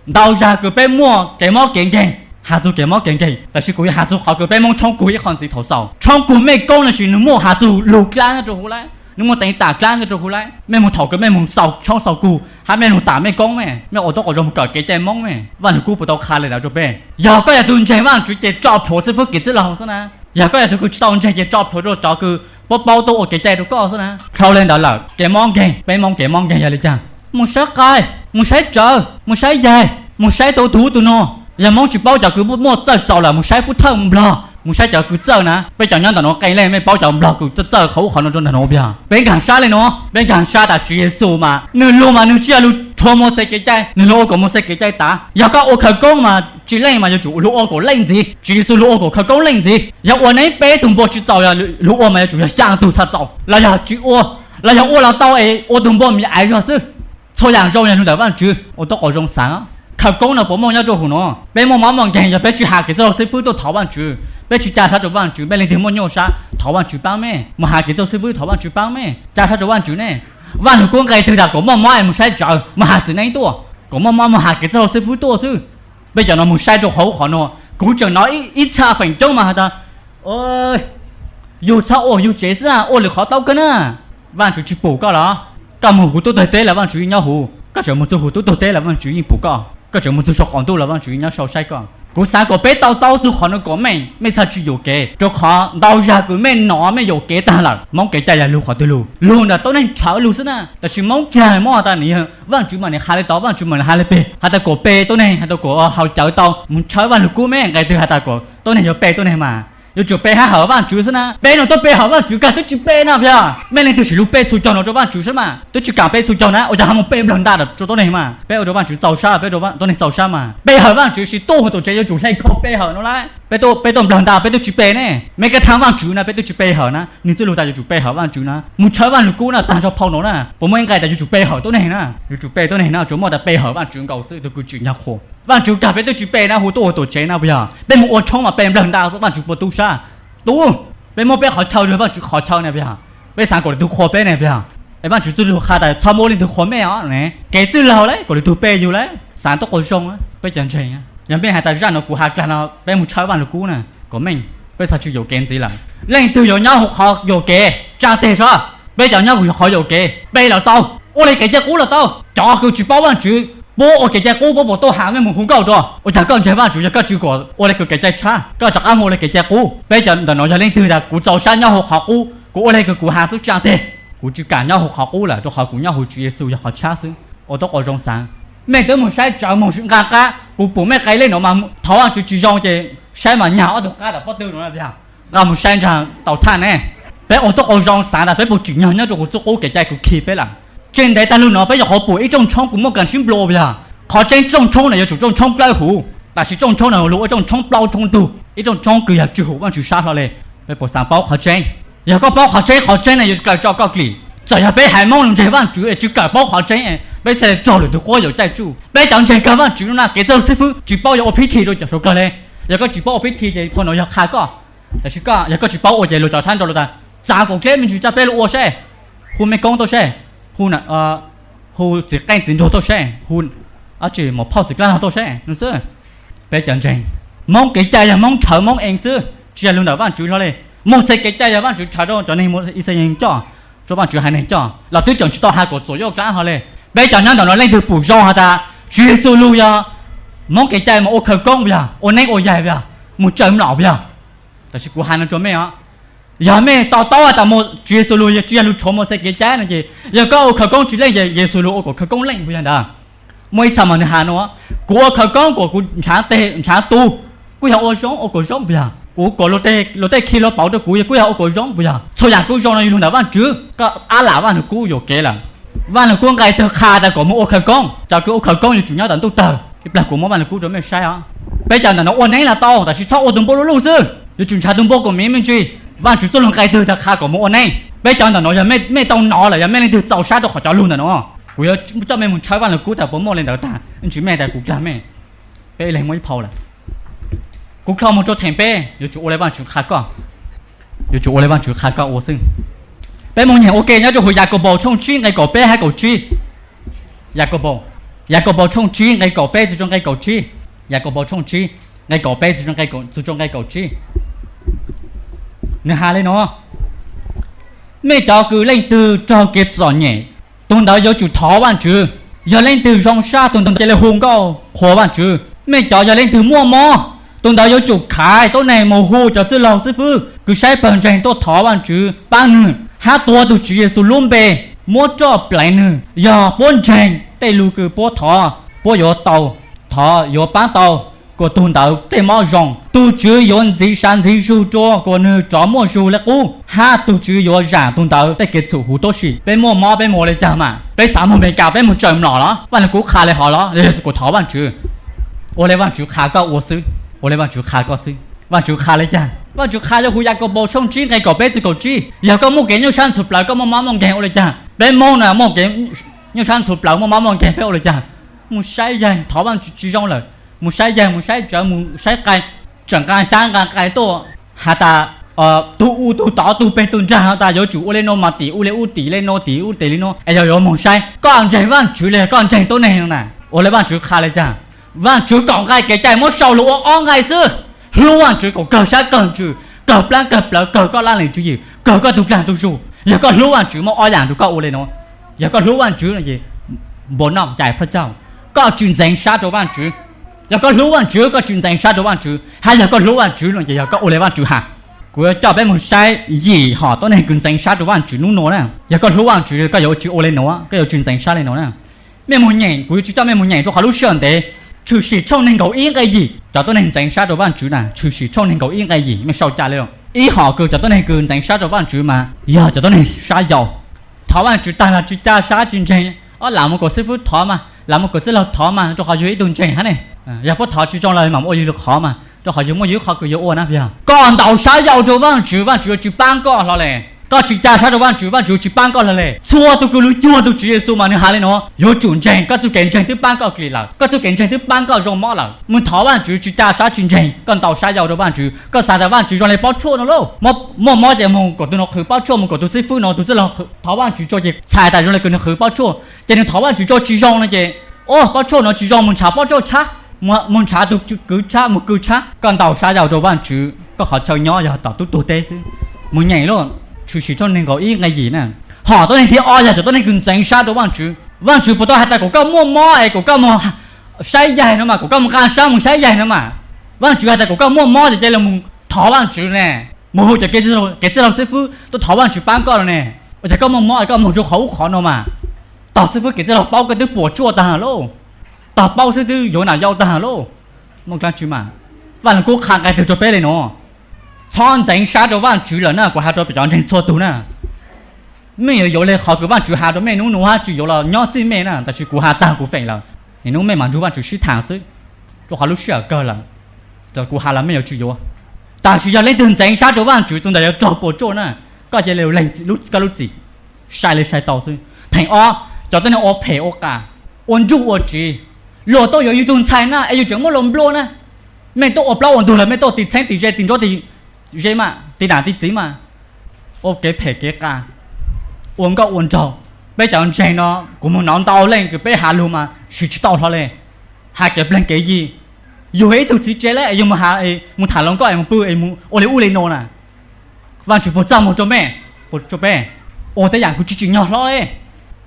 Ntau zag kws peb muaj kev mob kev nkeeg, has txug kev mob kev nkeeg, tab sis kuv yuav has txug qhov kws peb Moob tshoob kug ib qho ntxiv thaum xaus. Tshoob kug mej koob no sis nwg muaj has txug lug dlaab nyob rua huv lauj. Nws muaj teev tam dlaab nyob rua huv lawm. Mej moog thaum kws mej moog xaus tshoob xaus kug hab mej moog tam mej koob mej, mej ua tub quas zoo moog kawm kev cai Moob mej, Vaaj Lug Kub puas tau qha le ntawd rua peb? Yog koj yog tug ntseeg Vaaj Tswv ces tso plhuav xib fwb Kev Txwj Laug xwb na. Yog koj yog tug kws tsi tau ntseeg ces tso plhuav rua cov kws paub paub tuaj ua kev cai rua koj xwb na. Dhau le ntawd lawm, kev Moob nkeeg, peb Moob kev Moob nkeeg yog le caag? Moog saib qaib, moog saib tsawv, moog saib yaig, moog saib tug tug ub tug nuav. Yog Moob tsi paub cov kws muaj txawj txaus lawm moog saib pub thawj Nplog, moog saib cov kws txawj na. Peb cov nyob ntawm nuav qee leej mej paub cov Nplog kws txawj txawj qhov ub qhov nuav rua ntawm nuav puas yog? Peb nkaag sab le nuav, peb nkaag sab tas Tswv Yexus mas nwg lug mas nwg tsi yog lug rhuav Mauxes kev cai, nwg lug ua kom Mauxes kev cai tav. Yog koj ua khawv koob mas tsi leej mas yuav tsum lug ua kom leej ntxiv. Tswv Yexus lug ua kom khawv koob leej ntxiv. Yog ua neeb peb tug npua tsi txaus, lug ua mas yuav tsum yog xyaa tug txhaj txaus, los yog tsi ua, los yog ua los tau es ua tug npua miv aiv zog xwb. Txhua yaam zoo yog lug ntawm Vaaj Tswv, ua tub quas zoo xaav. Khawv koob no puas muaj nyob rua huv nuav? Peb muaj mob muaj nkeeg yog peb tsi has Kev Txwj Laug xib fwb tuaj thov Vaaj Tswv, peb tsi ca sab rua Vaaj Tswv. Mej leej twg muaj nyuaj sab thov Vaaj Tswv paab mej, moog has Kev Txwj Laug xib fwb thov Vaaj Tswv paab mej, ca sab rua Vaaj Tswv ne. Vaaj Lug Kub nqe twg tas kom muaj mob es moog saib tsawv, moog has txiv neeb tuaj, kom muaj mob moog has Kev Txwj Laug xib fwb tuaj xwb. Peb cov no moog saib rua qhov ub qhov nuav, kuv tseem nov ib txha feem coob mas has tas, yug txhob ua yug tsev xwb, ua lwm qhov tau kawg na. Vaaj Tswv tsi pum koj los? Koj moog huv tub tug teb los Vaaj Tswv yeej nyob huv, koj tseem moog txug huv tub tug teb los Vaaj Tswv yeej pum koj, koj tseem moog txug sau qaum ntuj los Vaaj Tswv yeej nyob sau saib koj. Kuv xaav kom peb tau taub txug qhov nuav kom mej, mej txhaj tsi yuam kev, rua qhov ntau zag kws mej nov mej yuam kev taag lawm. Moob kev cai yog lug qhov twg lug? Lug ntawm tuab neeg tshawv lug xwb na. Tab sis Moob kag moog has tas nwg yog Vaaj Tswv mas nwg has le tod, Vaaj Tswv mas nwg has le peg. Has tas kom pe tuab neeg, has tas kom haus cawv tau, moog tshawb Vaaj Lug Kub mej, nqe twg has tas kom tuab neeg yuav pe tuab neeg mas yuav tsum pe hab hawm Vaaj Tswv xwb na. Peb nuav tuaj pe hawm Vaaj Tswv kag twb tsi pe na puas yog? Mej leej twg sim lug pe txhua caug no rua Vaaj Tswv xwb mas, twb tsi kaam pe txhua caug na, ua caag hab moog pe nplawg nta rua tuab neeg mas? Peb ua rua Vaaj Tswv txaus sab, peb ua rua tuab neeg txaus sab mas. Pe hawm Vaaj Tswv sis tuaj huv tuam tsev yuav tsum hle khau pe hawm no lawm. Peb tuaj, peb tuaj nplawg nta peb twb tsi pe ne. Mej kab thaab Vaaj Tswv na peb twb tsi pe hawm na, nwg txwj lug tas yuav tsum pe hawm Vaaj Tswv na. Moog tshawb Vaaj Lug Kub na, taag nrho phau no na, puas muaj ib nqe tas yuav tsum pe hawm tuab neeg na? Yuav tsum pe tuab neeg na, tsuas muaj tas pe hawm Vaaj Tswv nkaus xwb, tug kws tsim nyog qhuas. Vaaj Tswv kag peb twb tsi pe na, hu tuaj huv tuam tsev na puas yog? Peb moog ua tshoob mas pe nplawg nta xwb, Vaaj Tswv puas tu sab? Tu. Peb muab peb qhov chaw rua Vaaj Tswv qhov chaw ne puas yog? Peb xaav kom lwm tug qhuas peb ne puas yog? Es Vaaj Tswv txwj lug qha tas txhob muab leej twg qhuas mej os ne. Kev txwj laug lawm, kom lwm tug pe yug lawm, xaav tuab quas zoo. Peb cov ntseeg, yog mej has tas zaj no kuv has kag no peb moog tshawb Vaaj Lug Kub na, kom mej, peb txhaj tsi yuam kev ntxiv lawm. Leej twg yuav nyob huv qhov yuam kev tsaa teg sab. Peb cov nyob huv qhov yuam kev pe los tau, ua le kev cai qub los tau. Cov kws tsi paub Vaaj Tswv, puab ua kev cai qub puab puas tuaj has mej moog hu nkauj rua? Ua caag koj ntseeg Vaaj Tswv yog koj tsi kom ua le kws kev cai tshab, koj rov qab moog ua le kev cai qub? Peb cov ntawm no yog leej twg tas kuv txaus sab nyob huv qhov qub, kuv ua le kws kuv has xwb tsaa teg, kuv tsi kaam nyob huv qhov qub lawm, rua qhov kuv nyob huv Tswv Yexus yog qhov tshab xwb. Ua tuab quas zoo xaav. Mej twb moog saib tsawv moog nqaa qab, kuv pum mej qe lej no mas thov Vaaj Tswv tsi zoo ces saib mas nyag ob tug qab tom pob tw no yog nqaa moog saib ntsaa tau thaj ne. Peb ua tuab quas zoo xaav tas peb puas tsim nyog nyob rua huv txuj qub kev cai kws khi peb lawm. Tseem ntev taag lug no peb yuav qhuv pum ib rooj tshoob kws muaj kas sib nplua puas yog? Qhov tseeb rooj tshoob no yuav tsum rooj tshoob dlawb huv, tab sis rooj tshoob no lug ua ib rooj tshoob plaub tshoob ntug, ib rooj tshoob kws yog tsi hum Vaaj Tswv sab hlo le. Peb puas xaav paub qhov tseeb? Yog koj paub qhov tseeb, qhov tseeb no yuav kawm tso koj klim. Txawm yog peb haiv Moob lug ntseeg Vaaj Tswv es tsi kawm paub qhov tseeb, peb txhaj le raug lwm tug quab yuam caij tsuj. Peb cov ntseeg kag Vaaj Tswv no na, kev txwj laug xib fwb tsi paub yuav ua phiv thi rua cov suav dlawg le. Yog koj tsi paub ua phiv thi ces phau no yog qha koj. Tab sis koj, yog koj tsi paub ua ces lug cov sab nrau lug tas, txav kaum dleb me ntsis tsa peb lug ua seb, hu mej koob tuaj seb, hu, hu txiv qeej txiv nraug tuaj seb, hu dab tsi maum phauj txiv dlaab laug tuaj seb no xwb. Peb cov ntseeg, Moob kev cai yog Moob tshawv Moob eev xwb, tsi yog lug ntawm Vaaj Tswv hlo le. Mauxes kev cai yog Vaaj Tswv tshawv rua cov neeg Yixalayees coj, rua Vaaj Tswv haiv neeg coj, los twb tseem tsi tau has kom txuas yuj dlaab hlo le. Peb cov nyob ntawm no leej twg pum zoo has tas Tswv Yexus lug yog Moob kev cai mas ua khawv koob puas yog? Ua neeb ua yaig puas yog? Moog tsaws mlom puas yog? Tab sis kuv has no rua mej os, yog mej to taub has tas Tswv Yexus lug tsi yog lug rhuav Mauxes kev cai no ces yog koj ua khawv koob tsi leej ces Yexus lug ua kom khawv koob leej puas yog ntawd? Muaj ib txha mas nwg has no, kuv ua khawv koob kom kuv ntshaav teg ntshaav tu, kuj yog ua zoo, ua kom zoo puas yog? Kuv kom luag tej khi luag pauv rua kuv kuj yog ua kom zoo puas yog? Txhua yaam kuj zoo no yog lug ntawm Vaaj Tswv, koj ab lam Vaaj Lug Kub yuam kev lawm. Vaaj Lug Kub nqe twg qha tas kom moog ua khawv koob? Cov kws ua khawv koob yuav tsum nyob tom ntuj tawg. Ib plag kuv muab Vaaj Lug Kub rua mej saib os. Peb cov ntawm no ua neeb los tau, tab sis txhob ua tug npua luj luj xwb, yuav tsum nrhav tug npua kom miv me ntsis. Vaaj Tswv txuj lug nqe twg tas qha kom moog ua neeb? Peb cov ntawm no yog mej tau nov lawm, yog mej leej twg txaus sab rua qhov cov lug ntawm no, kuv yuav coj mej moog tshawb Vaaj Lug Kub tas puas muaj le ntawd tag, tsi mej tas kuv kag mej. Peb ib leeg muaj ib phau lawm. Kuv kho moog rua theem peb, yuav tsum ua le Vaaj Tswv qha koj, yuav tsum ua le Vaaj Tswv qha koj ua xwb. Peb moog nyeem ua ke nyob rua huv Yakaunpaus tshooj tsib nqe kaum peb hab kaum tsib. Yakaunpaus, Yakaunpaus tshooj tsib nqe kaum peb txug rua nqe kaum tsib. Yakaunpaus tshooj tsib nqe kaum peb txug rua nqe kaum tsib. Nwg has le no, Mej cov kws leej twg raug kev txom nyem, tus ntawd yuav tsum thov Vaajtswv. Yog leej twg zoo sab, tus ntawd cia li hu nkauj qhuas Vaajtswv. Mej cov yog leej twg muaj mob, tus ntawd yuav tsum khaiv tuab neeg moog hu cov txwj laug xwb fwb kws saib pawg ntseeg tuaj thov Vaajtswv paab nwg, hab tuav tug Tswv Yexus lub npe, muab roj pleev nwg, yog puab ntseeg tej lug kws puab thov, puab yuav tau, thov yuav paab tau kuas tug ntawd tej mob zoo. Tug Tswv yuav ntxiv sav ntxiv zug rua kuas nwg rov muaj zug le qub, hab tug Tswv yuav zaam tug ntawd tej kev txhum huv tuab si. Peb muaj mob peb moog ua le caag mas? Peb xaav moog Amelikas peb moog tsaws mlom los? Vaaj Lug Kub qha le hov los? Yog Yexus kuas thov Vaajtswv, ua le Vaajtswv qha koj ua xwb, ua le Vaajtswv qha koj xwb. Vaajtswv qha le caag? Vaajtswv qha yuav hu Yakaunpaus tshooj tsib nqe kaum peb txug kaum tsib, yog koj muaj kev nyuaj sab ntxhuv plawv, koj muaj mob muaj nkeeg ua le caag? Peb Moob na muaj kev nyuaj sab ntxhuv plawv, muaj mob muaj nkeeg, peb ua le caag? Moog saib yaig, thov Vaajtswv tsi zoo lawm, moog saib yaig, moog saib tsawv, moog saib qai, tseem nqaa xyab nqaa qai tuaj has tas tug u tug tod tug peg tug nraag has tas yuav tsum ua le nuav mas tim u le ub, tim le nuav tim ub, tim le nuav es yog yuav moog saib. Koj ntseeg Vaajtswv le koj ntseeg tuab neeg no na? Ua le Vaajtswv qha le caag? Vaajtswv kaum nqai kev cai muab sau lug ua ob nqai xwb. Hlub Vaajtswv kom kawg sab kawg ntsws, kawg plaab kawg plawv, kawg koj laj lees tswv yim, kawg koj tug dlaag tug zug. Yog koj hlub Vaajtswv muaj ob yaam rua koj ua le nuav. Yog koj hlub Vaajtswv no ces npau noj cai phaj cauj, koj tsi ntxeev sab rua Vaajtswv. Yog koj hlub Vaajtswv koj tsi ntxeev sab rua Vaajtswv, hab yog koj hlub Vaajtswv no ces yog koj ua le Vaajtswv has. Kuv yuav coj peb moog saib yim hom tuab neeg kws ntxeev sab rua Vaajtswv nub nuav na. Yog koj hlub Vaajtswv koj yuav tsi ua le nuav, koj yuav tsi ntxeev sab le nuav na. Mej moog nyeem, kuv yuav tsi coj mej moog nyeem rua qhov lub sij hawm ntev. Tshwm sim tshooj neeg nkaum ib nqe yim, cov tuab neeg ntxeev sab rua Vaajtswv na. Tshwm sim tshooj neeg nkaum ib nqe yim, mej sau ca le. Ib hom kws cov tuab neeg kws ntxeev sab rua Vaajtswv mas yog cov tuab neeg sab yau. Thov Vaajtswv taag los tsi ca sab tsi ntseeg, o, lam moog kom xib fwb thov mas, lam moog kom txwj laug thov mas, rua qhov yug ib tug ntseeg hab ne. Yog puab thov tsi zoo los mam ua yug lug qhov mas, rua qhov yug muaj yug ib qhov kws yuav ua na. Yog koj ntaus sab yau rua Vaajtswv, Vaajtswv yuav tsi paab koj hlo le. Koj tsi ca sab rua Vaajtswv, Vaajtswv yuav tsi paab koj hlo le. Txhua tug kws lug cuag tug Tswv Yexus mas nwg has le nuav, yuav tsum ntseeg, koj txuj kev ntseeg twb paab koj klig lawm, koj txuj kev ntseeg twb paab koj zoo mob lawm. Moog thov Vaajtswv tsi ca sab tsi ntseeg, koj ntaus sab yau rua Vaajtswv, koj xav tas Vaajtswv zoo le pob tshuaj no lauj. Muaj mob ces moog kom tug nuav qhwv pob tshuaj, moog kom tug xib fwb no tug txwj laug qhwv, thov Vaajtswv tsua ces txhais tas zoo le kws nwg qhwv pob tshuaj, ces nwg thov Vaajtswv tsua tsi zoo no ces, o, pob tshuaj no tsi zoo, moog nrhav pob tshuaj tshab, moog nrhav tug kwv tshab, moog kws tshab. Koj ntaus sab yau rua Vaajtswv, koj qhov chaw nyob yog tom tub tuag teb xwb. Moog nyeem lauj, Tshwm sim tshooj neeg nkaum ib nqe yim na. Hom tuab neeg thib ob yog cov tuab neeg kws ntxeev sab rua Vaajtswv. Vaajtswv puas tau has tas kom koj muaj mob es kom koj moog saib yaig no mas, kom koj moog nqaa sab moog saib yaig no mas? Vaajtswv has tas kom koj muaj mob ces cia li moog thov Vaajtswv ne, moog hu cov kev txwj laug xib fwb tuaj thov Vaajtswv paab koj no ne. Ua cas koj muaj mob es koj moog rua qhov ub qhov no mas? Tog xib fwb kev txwj laug paub koj twb puas tsuaj taag lawm lauj. Tog paub xwb twb yuav nam yau taag lawm lauj. Muaj dlaab tsi mas? Vaaj Lug Kub qha nqe twg rua peb le nuav? Txhob ntxeev sab rua Vaajtswv lawm na, kuv has rua peb cov ntseeg txhua tug na. Mej yuav yuav le qhov kws Vaajtswv has rua mej nub nuav hab tsi yuav los nyob txij mej na, tab sis kuv has taag kuv feem lawm. Nim nub mej mam nrug Vaajtswv sib thaam xwb, rua qhov lub sij hawm kawg lawm. Txawm kuv has los mej yuav tsi yuav. Tab sis yog leej twg ntxeev sab rua Vaajtswv, tus ntawd yuav raug puas tsuaj na. Koj cia li lees koj lub txim, sai li sai tau xwb. Theem ob, cov tuab neeg ua phem ua qas, ua nruj ua tsiv. Luag tuaj yuav yug tug ntxhais na es yug tseem muab luag nplua na. Mej tuaj ua plaub ua ntug los mej tuaj tiv txheeb tiv ze tiv nruab tiv ze mas, tiv nam tiv txiv mas, ua kev phem kev qas, ua nkauj ua nraug. Peb cov ntseeg no, kuv moog nov ntau leej kws peb has lug mas siv tsi tau hlo le. Has kev pleg kev yi, yug ib tug txiv tsev le yug moog tham luag nkauj es moog pw es moog ua le ub le nuav na. Vaajtswv puas txaj muag rua mej, puas rua peb? Ua tej yaam kws tsi tsim nyog hlo le.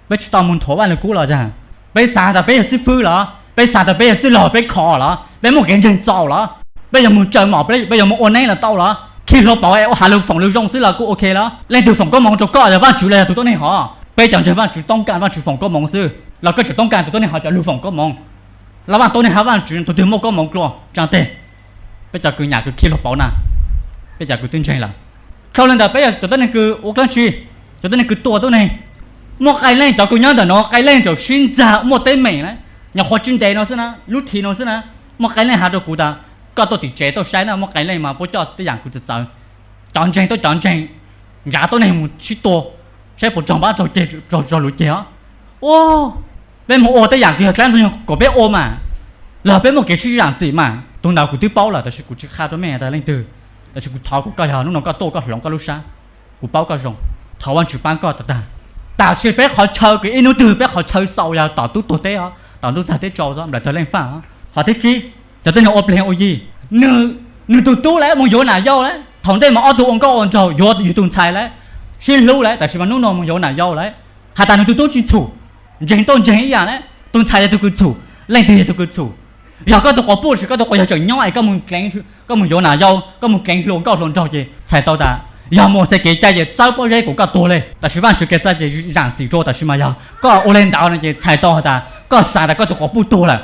Peb tsi tau moog nthuav Vaaj Lug Kub los yog peb xav tas peb yog xib fwb los, peb xav tas peb yog txwj laug peb khov los, peb muaj kev ntseeg txaus los, peb yuav moog tsaws mom, peb yuav moog ua neeb los tau los, khi hlua pauv es ua has lug foom lug zoo xwb los kuj ok los. Leej twg foom koob moov rua koj yog Vaajtswv los yog tug tuab neeg hov? Peb cov ntseeg Vaajtswv toob kas Vaajtswv foom koob moov xwb los koj tseem toob kas tug tuab neeg hov cov lug foom koob moov? Los Vaaj tuab neeg hab Vaajtswv tug twg muaj koob moov dlua tsaa teg? Peb cov kws nyam kws khi hlua pauv na, peb cov kws twb ntseeg lawm. Dhau le ntawd peb yog cov tuab neeg kws ua dlaab tsi? Cov tuab neeg kws tua tuab neeg. Muaj qee leej cov kws nyob ntawm nuav qee leej txawm sib ntxag muaj teeb meem na, nyuam qhuav tsi ntev no xwb na, lub thi no xwb na, muaj qee leej has rua kuv tas koj tuaj tim tsev tuaj saib na, muaj qee leej mas puab coj tej yaam kws txawv txawv. Cov ntseeg tuaj cov ntseeg ncav tuab neeg mus sib tua, saib puas raug npab raug ceg, raug luv ceg os. Peb moog ua tej yaam kws yog dlaab tsi kom peb ua mas, los peb muaj kev sib yaam txim mas. Tug ntawd kuv twb paub lawm tab sis kuv tsi qha rua mej tas leej twg, tab sis kuv thov kom koj yog nub no koj tuaj koj hloov koj lub sab, kuv paub koj zoo, thov Vaajtswv paab koj tag tag. Tab sis peb qhov chaw kws ib nub twg peb qhov chaw xaus yog tom tub tuag teb os, tom ntuj txag teb tsaus os, nplaim tawg leej faj os. Hom thib tsib, cov tuab neeg ua pleg ua yi. Nwg tug tub lawm moog yuav nam yau lawm, thaum ntej mas ob tug ua nkauj ua nraug yuav yug tug ntxhais lawm, sib hlub lawm, tab sis mas hnub no mus yuav nam yau lawm, has tas nws tus tub tsis txhum, ntseeg tuaj ntseeg ib yam na, tus ntxhais yog tus kws txhum, leej twg yog tus kws txhum. Yog koj tus quas puj, koj tus quas yawg tseem nyob es koj mus yuav nam yau, koj mus keev hluas nkauj hluas nraug ces txhais tau tas yog mus xav kev cai ces txawb pob zeb kuv koj tuag li. Tab sis Vajtswv kev txawj ces zaam txim rua, tab sis mas yog koj ua li ntawd no ces txhais tau has tas koj xav tas koj tus quas puj tuag lawm.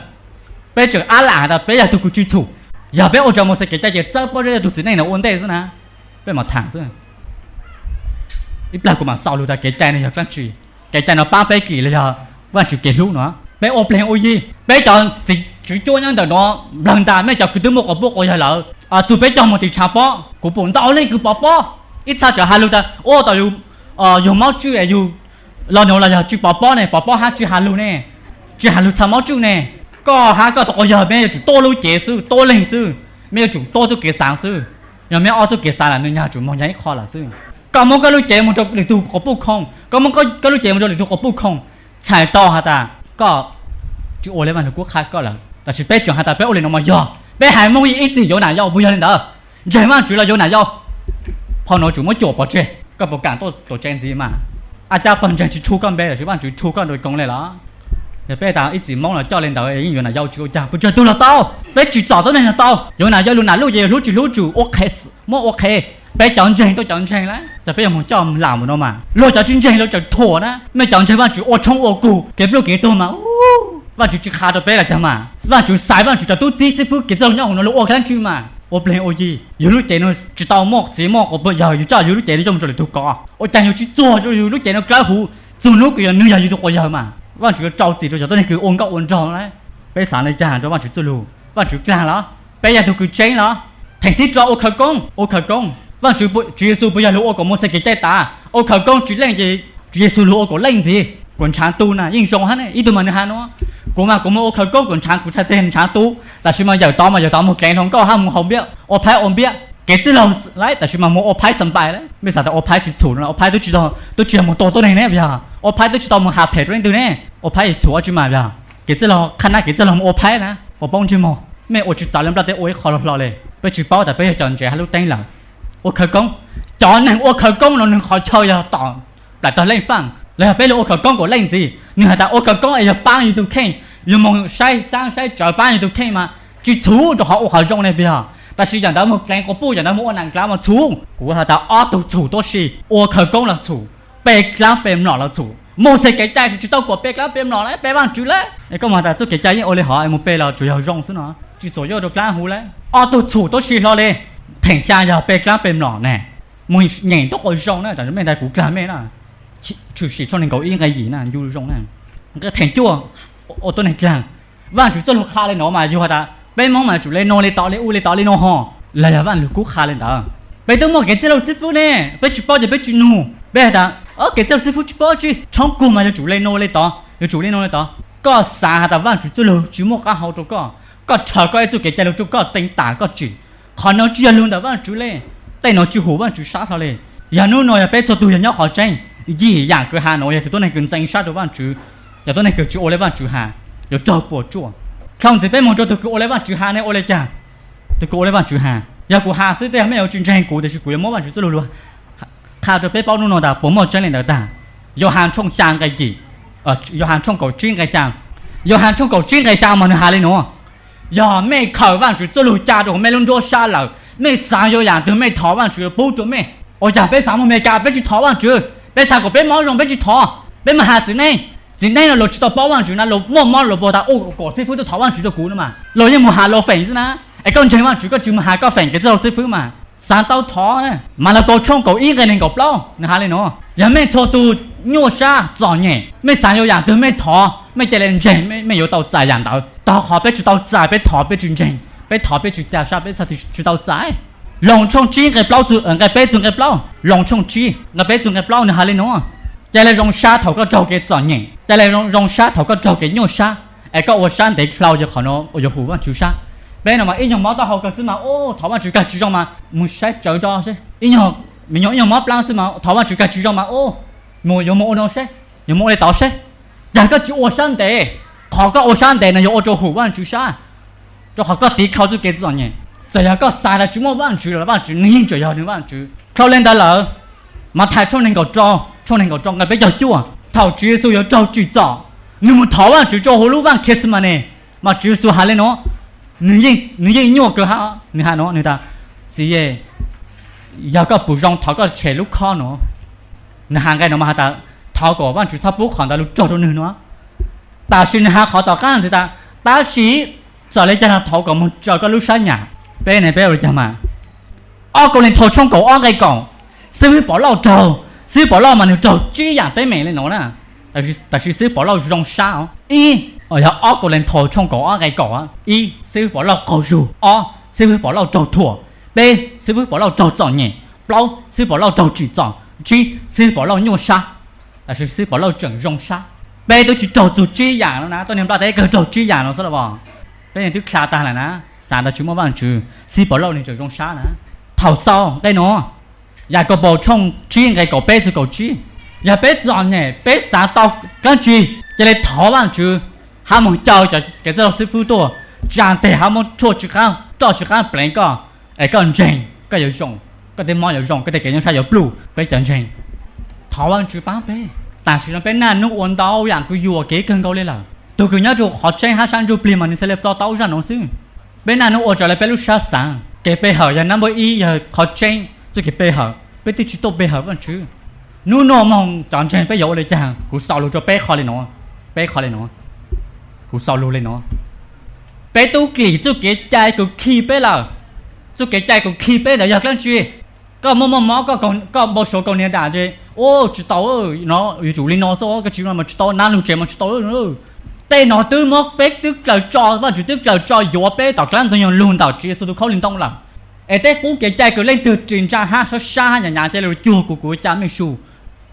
Peb tseem ab lam has tas peb yog tus kws tsis txhum. Yog peb ua raws mus xav kev cai ces txawb pob zeb yog tus txiv neej no ua ntej xwb na. Peb mam tham xwb. Ib plag kuv mam xaus lus tas kev cai no yog dlaab tsi. Kev cai no pab peb kim los yog Vajtswv kev hlub no. Peb ua pleeg ua yi, peb cov txiv tswv cuab nyob ntawm no, nplawg ntas mej cov kws twb muaj quas puj quas yawg lawm, txug peb cog mus tim tshav pob, kuv pum ntau leej kws pov pob. Ib txha tseem has lug tas ua tom yug mob tswj es yug los no los yog tsis pov pob ne, pov pob hab tsis has lug ne, tsis has lug txha mob tswj ne. Koj hab koj tus quas yawg mej yuav tsum tuab lub cev xwb, tuab leeg xwb, mej yuav tsum tuab txuj kev xaav xwb. Yog mej ob txuj kev xaav lawm nws nyag tsum moog nyag ib qho lawm xwb. Koj muab koj lub cev mus rau lwm tug quas puj khoo, koj muab koj lub cev mus rau lwm tug quas puj khoo, txhais tau has tas koj tsis ua li Vajtswv kub qha koj lawm. Tab sis peb tseem has tas peb ua li no mas yog peb hais moog ib txwm yuav nam yau puas yog li ntawd? Ntseeg Vajtswv los yuav nam yau? Phau no tsum muab cuam pov tseg, koj puas kam tuaj tuam tsev ntxiv mas? Ab, cab pawg ntseeg tsis tshuj koj npe tab sis Vajtswv tshuj koj nraug koov li los? Yog peb tas ib txwm Moob los coj li ntawd yeej yuav nam yau tsis ua caag, puas tsawg tug los tau? Peb tsim txom tuab neeg los tau. Yuav nam yau lug nam luj ces yog hlub tsis hlub tsum ua qhev, muab ua qhev. Peb cov ntseeg tuaj cov ntseeg lawm, tas peb yuav moog coj lam mus no mas luag cov tsis ntseeg luag tseem thuam na. Mej cov ntseeg Vajtswv ua tshoob ua kug kev pluj kev tuag mas Vajtswv tsis qha rau peb los caag mas? Vajtswv xaiv Vajtswv cov tub txib xib fwb kev txwj laug nyob huv no lug ua dlaab tsi mas? Ua pleeg ua yi, yug lub cev no tsis tau muaj txiv muaj quas puj yawg, yug coj yug lub cev no coj mus rau lwm tug kov, ua caag yug tsis txuag rau yug lub cev no dlawb huv, txug hnub kws yog nwg yog yug tug quas yawg mas? Vajtswv yuav rau txim rau cov tuab neeg kws ua nkauj ua nraug na. Peb xaav le caag rau Vajtswv txuj lug? Vajtswv dlaag los? Peb yog tug kws tseeb los? Theem thib rua ua khawv koob, ua khawv koob. Vaajtswv, Tswv Yexus puas yog lug ua kaum mos xes kev cai tas? Ua khawv koob tsib leej ces Tswv Yexus lug ua kaum leej ntxiv. Kuv ntshaav tu na yeej zoo hab ne, ib tug mas nwg has nuav, kuv mas kuv moog ua khawv koob kuv ntshaav, kuv txhais teg ntshaav tu, tab sis mas yawm tod mas yawm tod moog keev hluas nkauj hab moog haus npiab, ua phaib ua npiab. Kev txwj laug lawm tab sis mas moog ua phaib xa npais lawm. Mej xaav tas ua phaib tsis txhum no, ua phaib tub tsis tau, tub tsis yog moog tua tuab neeg ne, yog ua phaib tub tsis tau moog has phem rau leej twg ne, ua phaib txhum dlaab tsi mas? Yog kev txwj laug qha na, kev txwj laug moog ua phaib na, puas paub ntsej muag? Mej ua tsis txaus le nplaj teb ua ib qho hlo hlo le. Peb tsis paub tas peb yog cov ntseeg hab lub teeb lawm. Ua khawv koob, cov neeg ua khawv koob no nwg qhov chaw yog tom plam tog leej faaj los yog peb lug ua khawv koob kaum leej ntxiv? Nwg has tas ua khawv koob es yog paab yug tug kheej, yug moog saib saab saib tsawv paab yug tug kheej mas tsis txhum rau qhov ua qhov zoo ne, puas yog? Tab sis yam ntawd moog dleev quas puj, yam ntawd moog ua nam dlaav mas txhum. Kuv has tas ob tug txhum tuab si, ua khawv koob los txhum, pe dlaab pe mlom los txhum. Mos xes kev cai tsis tau kuas pe dlaab pe mlom lawm, pe Vaajtswv lawm. Es koj moog has tas txuj kev cai yeej ua li hov es moog pe los tsuas yog zoo xwb no, tsis txuas yuav rau dlaab huv lawm. Ob tug txhum tuab si hlo li. Theem xyaa yog pe dlaab pe mlom ne. Moog nyeem tuab quas zoo na, mej ntag kuv dlaag mej na. Tshwm Sim tshooj neeg nkaum ib nqe yim na, ncu zoo na. Nqe theem cuaj, ua tuab neeg dlaag. Vaajtswv txuj lug qha le nuav mas yug has tas peb Moob mas tsum le nuav le tod le u le tod le nuav ho, los yog Vaajtswv kub qha le ntawd? Peb twb muaj kev txwj laug xib fwb ne, peb tsis paub ces peb tsis nug. Peb has tas kev txwj laug xib fwb tsis paub tsi, tshoob kug mas yuav tsum le nuav le tod, yuav tsum le nuav le tod. Koj xav has tas Vaajtswv txuj lug tsis muaj qaab hau rau koj, koj rhawv koj ib txuj kev cai lug rau koj teev tam koj tsim. Qhov nuav tsis yog lug ntawm Vaajtswv le. Tej nuav tsis hum Vaajtswv sab hlo le. Yog nub nuav yog peb txhua tug yog nyob qhov tseeb, yim yam kws has nuav yog tug tuab neeg kws ntxeev sab rau Vaajtswv, yog tuab neeg kws tsis ua le Vaajtswv has, yuav raug puam tsuaj. Dhau ntxiv peb moog rau tug kws ua le Vaajtswv has ne ua le caag? Tug kws ua le Vaajtswv has, yog kuv has xwb tej yog mej yuav tsis ntseeg kuv, tab sis kuv yuav muab Vaajtswv txuj lug lug qha rau peb paub nub nuav tas puas muaj tseeb le ntawd tag. Yauhas tshooj xyaa nqe yim, Yauhas tshooj kaum tsib nqe xyaa. Yauhas tshooj kaum tsib nqe xyaa mas nwg has le nuav: Yog mej khaws Vaajtswv txuj lug ca rau huv mej lub nruab sab lawm, mej xaav yuav yam twg mej thov Vaajtswv pub rua mej. Ua caag peb xaav moog Amelikas peb tsis thov Vaajtswv, peb xaav kom peb mob zoo peb tsis thov. Peb moog has txiv neej, txiv neej no luas tsis tau paub Vaajtswv na, luas muaj mob luas puag tas ua kom xib fwb tuaj thov Vaajtswv rau kuv no mas luas yeej moog has luas feem xwb na. Es koj ntseeg Vaajtswv koj tsis moog has koj feem kev txwj laug xib fwb mas? Xaav tau thov. Malakaus tshooj kaum ib nqe neeg nkaum plaub nwg has le nuav: Yog mej txhua tug nyuaj sab txom nyem, mej xaav yuav yam twg mej thov, mej ca le ntseeg mej yuav tau txais yam ntawd. Tog qhov peb tsis tau txais, peb thov peb tsis ntseeg, peb thov peb tsis ca sab peb txhaj tsis tau txais. Loos tshooj tsib nqe plaub, nqe peb txug nqe plaub, Loos tshooj tsib nqe peb txug nqe plaub nwg has le nuav: Ca le zoo sab thaum koj raug kev txom nyem, ca le zoo sab thaum koj raug kev nyuaj sab, es koj ua sab ntev dlhau ces qhov nuav yuav hum Vaajtswv sab. Peb no mas ib nyuag mob taub hau kawg xwb mas thov Vaajtswv kag tsis zoo mas moog saib tsawv rau seb, ib nyuag, me nyuag ib nyuag mob plaab xwb mas thov Vaajtswv kag tsis zoo mas mus yuav moog ua no seb, yuav moog ua le tod seb. Yog koj tsis ua sab ntev, qhov koj ua sab ntev no yuav ua rau hum Vaajtswv sab, rau qhov koj tiv dlhau txuj kev txom nyem. Txawm yog koj xav tas tsis muaj Vaajtswv los Vaajtswv nwg yeej tseem yog nwg Vaajtswv. Dhau le ntawd lawm, Mathais tshooj nees nkaum rau, tshooj nees nkaum rau nqe peb caug cuaj, thaum Tswv Yexus yuav raug tsim txom, nws mus thov Vajtswv rau hauv lub vaj Khexemannes, mas Tswv Yexus hais li no, nws yeej, nws yeej nyuaj kawg hab, nws hais no, nws tas, Txiv, yog koj pum zoo thov koj tshem lub khob no. Nws hais nqe no mas has tas, thov kom Vajtswv txhob pub qhov ntawd lug raug rau nws no. Tab sis nws hais qhov tom qab ntxiv tas, tab sis txawm li cas los thov kom moog raws koj lub sab nyam. Peb ne peb ua li cas mas, ob Kauleethaus tshooj kaum ob nqe kaum, xib hwb Povlauj raug, xib hwb Povlauj mas nws raug tsib yaam teeb meem li no na, tab sis xib hwb Povlauj zoo sab os. Ib, yog ob Kauleethaus tshooj kaum ob nqe kaum, ib, xib hwb Povlauj qaug zug, ob, xib hwb Povlauj raug thuam, peb, xib hwb Povlauj raug txom nyem, plaub, xib hwb Povlauj raug tsim txom, tsib, xib hwb Povlauj nyuaj sab, tab sis xib hwb Povlauj tseem zoo sab. Peb twb tsis raug txug tsib yaam no na, tuab neeg nplaj teb kawg raug tsib yaam no xwb los as. Peb yeej twb dlha tag lawm na, xav ntawd tsis muaj Vajtswv, xib hwb Povlauj nws tseem zoo sab na. Thaum xaus nqe no, Yakaunpaus tshooj tsib nqe kaum peb txug kaum tsib, yog peb txom nyem peb xav tau dlaab tsi, cia li thov Vajtswv, hab moog caw cov kev txwj laug xib fwb tuaj, tsa teg hab muab tshuaj tsi qaab, roj tsi qaab pleev koj, es koj ntseeg koj yuav zoo, koj tej mob yuav zoo, koj tej kev nyuaj sab yuav pluj. Peb cov ntseeg thov Vajtswv paab peb. Tam sim no peb naj nub ua ntau yaam kws yuam kev kawg nkaus li lawm. Tug kws nyob rua qhov tseeb hab sab ntsuj plig mas nws txhaj li ploj tau zaj nuav xwb. Peb naj nub ua raws li peb lub sab xaav, kev pe hawm yog nab npawb ib, yog qhov tseeb txuj kev pe hawm, peb twb tsis tuaj pe hawm Vajtswv. Nub nua moog cov ntseeg peb yuav ua li cas? Kuv xaus lug rua peb qhov li no, peb qhov li no, kuv xaus lug li no, peb tub kis txuj kev cai kws khi peb lawm. Txuj kev cai kws khi peb ntawd yog dlaab tsi? Koj muaj muaj mob, koj npau suav kaus hniav dam ces, u, tsis tau, no yuav tsum li no xwb, koj tsis li no mas tsis tau, nab lug tsev mas tsis tau. Tej no twb muab peb twb dlaws tso, Vajtswv twb dlaws tso yuav peb tom dlaab ntxwg nyoog lug ntawm Tswv Yexus tus khaub lig ntoo lawm. Es tej qub kev cai kws leej twg ris ntsa hab sab sab hab nyav nyav cia li cuag kuv, kuv ua cas mej su.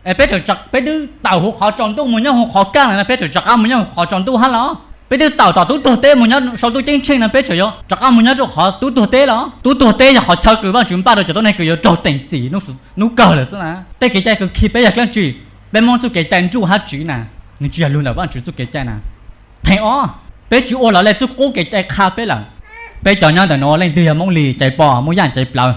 Es peb, peb twb tawm huv qhov tsaus ntuj mus nyob huv qhov kaj lawm no, peb tseem rov qab mus nyob huv qhov tsaus ntuj hab los? Peb twb tawm tom tub tuag teb mus nyob sau tub ceeb tsheej no, peb tseem yuav rov qab mus nyob rua qhov tub tuag teb los? Tub tuag teb yog qhov chaw kws Vajtswv npaj rua cov tuab neeg kws yuav raug teem txim hnub kawg lawm xwb na. Tej kev cai kws khi peb yog dlaab tsi? Peb muab txuj kev cai ntsuj hab tsiv na, nws tsis yog lug ntawm Vajtswv txuj kev cai na. Theem ob, peb tsis ua lawv le txuj qub kev cai qha peb lawm. Peb cov nyob ntawm nuav leej twg yog Moob Lis cais pom, Moob Yaj cais plawv,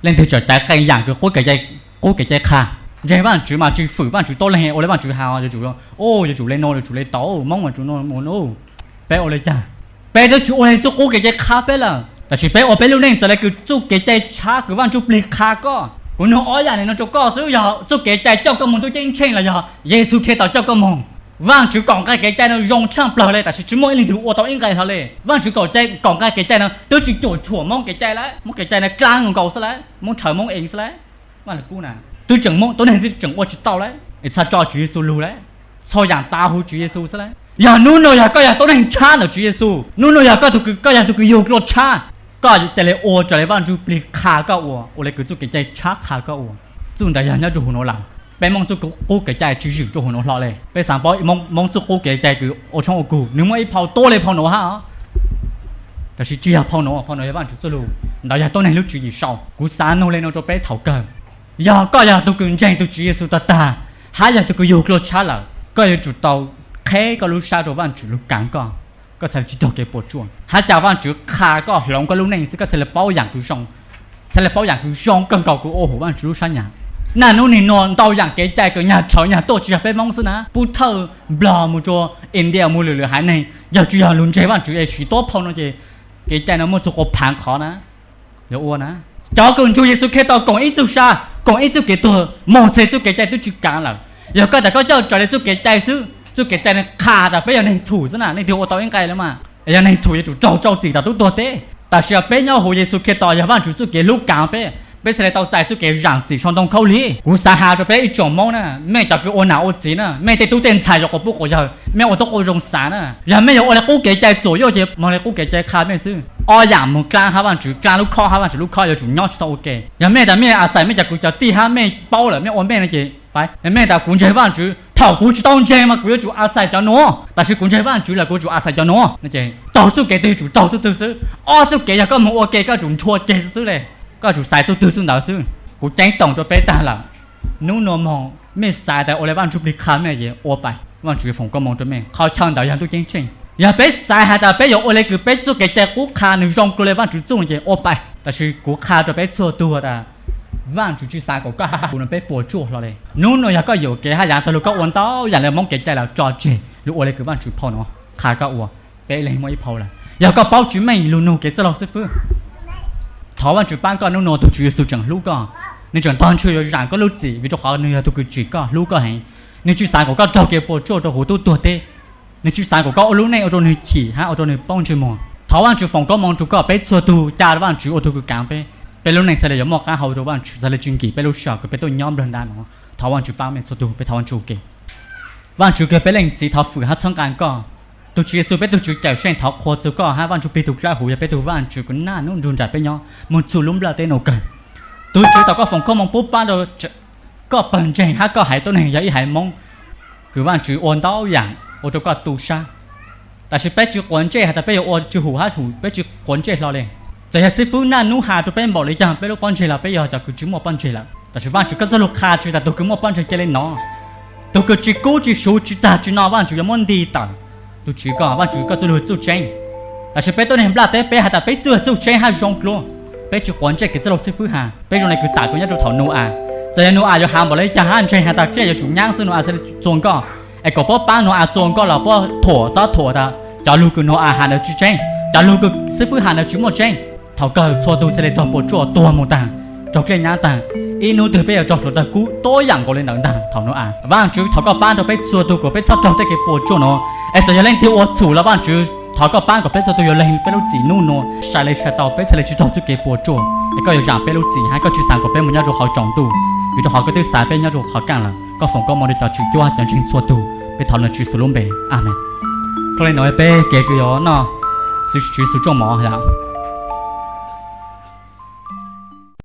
leej twg tseem cais qee yaam kws qub kev cai, qub kev cai qha. Ntseeg Vajtswv mas tsis fwm Vajtswv tuab leeg ua le Vajtswv has, yuav tsum, u, yuav tsum le no, yuav tsum le tod, Moob mas tsum no, peb ua li cas? Peb twb tsis ua le txuj qub kev cai qha peb lawm, tab sis peb ua peb lub neej txawm le kws txuj kev cai tshab kws Vaj Ntsuj Plig qha koj. Kuv nug ob yaam no rua koj xwb, yog txuj kev cai coj koj moog tub ceeb tsheej los yog Yexus Khetos coj koj moog? Vajtswv kaum nqai kev cai no zoo tshaaj plawg le, tab sis tsis muaj ib leej twg ua tau ib nqai hlo le. Vajtswv kaum nqai kev cai no twb tsis cuam tshuam Moob kev cai lawm, Moob kev cai no dlaab nkaus xwb lawm, Moob tshawv Moob eev xwb lawm. Twb tseem, tuab neeg twb tseem ua tsis tau lawm, es txhaj tso Tswv Yexus lug lawm. Txhua yaam tav huv Tswv Yexus xwb lawm. Yog nub nua yog koj yog tuab neeg tshab ntawm Tswv Yexus, nub nua yog koj, koj yog tug kws yug dlua tshab, koj cia li ua raws le Vaj Ntsuj Plig qha koj ua, ua le kws txuj kev cai tshab qha koj ua. Txuj ntawd yog nyob rua huv nuav lawm. Peb Moob txuj qub kev cai tsis zwm rua huv nuav hlo le. Peb xaav paub Moob txuj qub kev cai kws ua tshoob ua kug, nws muaj ib phau tuab le phau nuav hab, tab sis tsis yog phau nuav, phau nuav yog Vaj Ntsuj Txuj Lug, ntawd yog tuab neeg lub tswv yim sau. Kuv xav nug le nuav rua peb thaum kawg, yog koj yog tug kws ntseeg tug Tswv Yexus tag tag, hab yog tug kws yug dlua tshab lawm, koj yuav tsum tau qheb koj lub sab rua Vaj Ntsuj lug kaav koj, koj txhaj tsis raug kev puam tsuaj, hab ca Vaj Ntsuj qha koj hloov koj lub neej xwb koj txhaj le paub yaam kws zoo, txhaj le paub yaam kws zoo kawg nkaus kws ua huv Vaj Ntsuj lub sab nyam. Naj nub nwg nua ntau yaam kev cai kws nyag tshawv nyag tuaj tsis yog peb Moob xwb na, pub thawj Nplog mus rua India mus lwm lwm haiv neeg, yog tsis yog lug ntseeg Vaj Ntsuj es siv tuab phau no ces kev cai no muaj txug quas phaav qhov na. Yuav ua na, cov kws ntseeg Yexus Khetos koom ib txug sa, koom ib txug kev tuag moog txheg txuj kev cai twb tsis kaav lawm. Yog koj tas koj coj raws le txuj kev cai xwb, txuj kev cai no qha tas peb yog neeg txhum xwb na, leej twg ua tau ib nqai lawm mas. Yog neeg txhum yuav tsum raug rau txim tom tub tuag teb, tab sis peb nyob huv Yexus Khetos yog Vaj Ntsuj txuj kev hlub kaav peb, peb txhaj le tau txais txuj kev zaam txim sau ntoo khaub lig. Kuv xav has rua peb ib tsoom Moob na, mej cov kws ua nam ua txiv na, mej tej tub tej ntxhais yuav quas pub quas yawg, mej ua tuab quas zoo xav na, yog mej yuav ua le qub kev cai txuam yuj ces moog le qub kev cai qha mej xwb. Ob yaam moog dlaab hab Vaj Ntsuj, dlaab lub khob hab Vaj Ntsuj lub khob yuav tsum nyob tsis tau ua ke. Yog mej tas mej a xais mej cov kwv cov tij hab mej paub lawm mej ua mej no ces, yog mej tas kuv ntseeg Vaj Ntsuj, thaum kuv tsis tau ntseeg mas kuv yuav tsum a xais cov nuav, tab sis kuv ntseeg Vaj Ntsuj lawm kuv yuav tsum a xais cov nuav no ces taug txuj kev twg yuav tsum taug txuj twg xwb. Ob txuj kev yog koj moog ua ke koj yuav tsum ntshua ceg xwb xwb le, koj yuav tsum xaiv txuj twg txuj ntawd xwb. Kuv ceeb toom rua peb tag lawm, nub nua moog mej xaiv tas ua le Vaj Ntsuj Plig qha mej ces ua pais, Vaj Ntsuj foom koob moov rua mej. Qhov chaw ntawd yog ntuj ceeb tsheej. Yog peb xaiv has tas peb yuav ua le kws peb txuj kev cai qub qha nwg zoo dlua le Vaj Ntsuj txuj ces ua pais, tab sis kuv qha rua peb txhua tug tas Vaajtswv tsi xaav kuas koj has kuv no peb puas tsuaj hlo le. Nub nua yog koj yuam kev hab yaav tag lug koj ua ntau yaam le Moob kev cai lug tso tseg lug ua le kws Vaajtswv phau no qha koj ua, peb leeg muaj ib phau lawm. Yog koj paub tsi meej lug nug kev txwj laug xib fwb. Thov Vaajtswv paab koj, nub nua tug Tswv Yexus tseem hlub koj, nwg tseem tog ntswg yuav zaam koj lub txim vim rua qhov nwg yog tug kws tsim koj, hlub koj heev. Nwg tsi xaav kuas koj raug kev puas tsuaj rua huv tub tuag teb. Nwg tsi xaav kuas koj ua lub neej ua rua nwg chim hab ua rua nwg poob ntsej muag. Thov Vaajtswv foom koob moov rua koj, peb txhua tug ca Vaajtswv ua tug kws kaav peb, peb lub neej txhaj le yuav muaj qaab hau rua Vaajtswv, txhaj le tsi nkim peb lub sij hawm kws peb tuaj nyob nplawg ntav nuav. Thov Vaajtswv paab mej txhua tug, peb thov Vaajtswv ua ke. Vaajtswv kws peb leej txiv, thov fwm hab txhawb nqaa koj. Tug Tswv Yexus peb tug Tswv Cawmseej, thov qhuas txug koj hab Vaajtswv plig tug dlawb huv yog peb tug Vaajtswv kws naj nub nrug nraim peb nyob moog txug lub nplaj teb nuav kawg. Tug Tswv, thov koj foom koob moov pub paab rua koj pawg ntseeg hab koj haiv tuab neeg yog ib haiv Moob kws Vaajtswv ua ntau yaam ua rua koj tu sab. Tab sis peb tsi quav ntsej has tas peb yuav ua tsi hum hab hum, peb tsi quav ntsej hlo le. Txawm yog xib fwb naj nub has rua peb npaum le caag peb lub pob ntseg los peb yog cov kws tsi muaj pob ntseg lawm. Tab sis Vaajtswv koj txuj lug qha tsi tas tug kws muaj pob ntseg ca le nov, tug kws tsi kub tsi suv tsi txag tsi no Vaajtswv yuav muab nti tawm. Tug Tswv koj, Vaajtswv koj txuj lug txuj tseeb. Tab sis peb tuab neeg nplaj teb peb has tas peb txuj txuj tseeb hab zoo dlua, peb tsi quav ntsej kev txwj laug xib fwb has. Peb zoo le kws tam kws nyob rua thaum Nau-as. Txawm yog Nau-as yuav has npaum le caag hab ntseeg has tas tsiaj yuav tsum nyaab xwb Nau-as txhaj le txuag nkoj. Es kom puab paab Nau-as txuag nkoj los puab thuam txhob thuam tas cov lug kws Nau-as has ntawd tsi tseeb, cov lug kws xib fwb has ntawd tsi muaj tseeb. Thaum kawg txhua tug txhaj le raug puas tsuaj tuag moog taag, raug dlej nyaab taag. Ib nub twg peb yuav raug hluav taws kub tuab yaam nkaus le ntawd ntaag thaum Nau-as. Vaajtswv thov koj paab rua peb txhua tug kom peb txhob raug tej kev puas tsuaj nuav. Es txawm yog leej twg ua txhum los Vaajtswv thov koj paab kom peb txhua tug yuav leeg peb lub txim nub nua, sai le sai tau peb txhaj le tsi raug txuj kev puas tsuaj. Es koj yuav zaam peb lub txim hab koj tsi xaav kom peb moog nyob rua qhov tsaus ntuj, vim rua qhov koj twb xaiv peb nyob rua qhov kaaj lawm. Koj foom koob moov rua cov tswv cuab cov ntseeg txhua tug, peb thov nub Tswv Yexus lub npe, amees. Dhau le nuav peb kev kws yuav noj Tswv Yexus tsooj mov has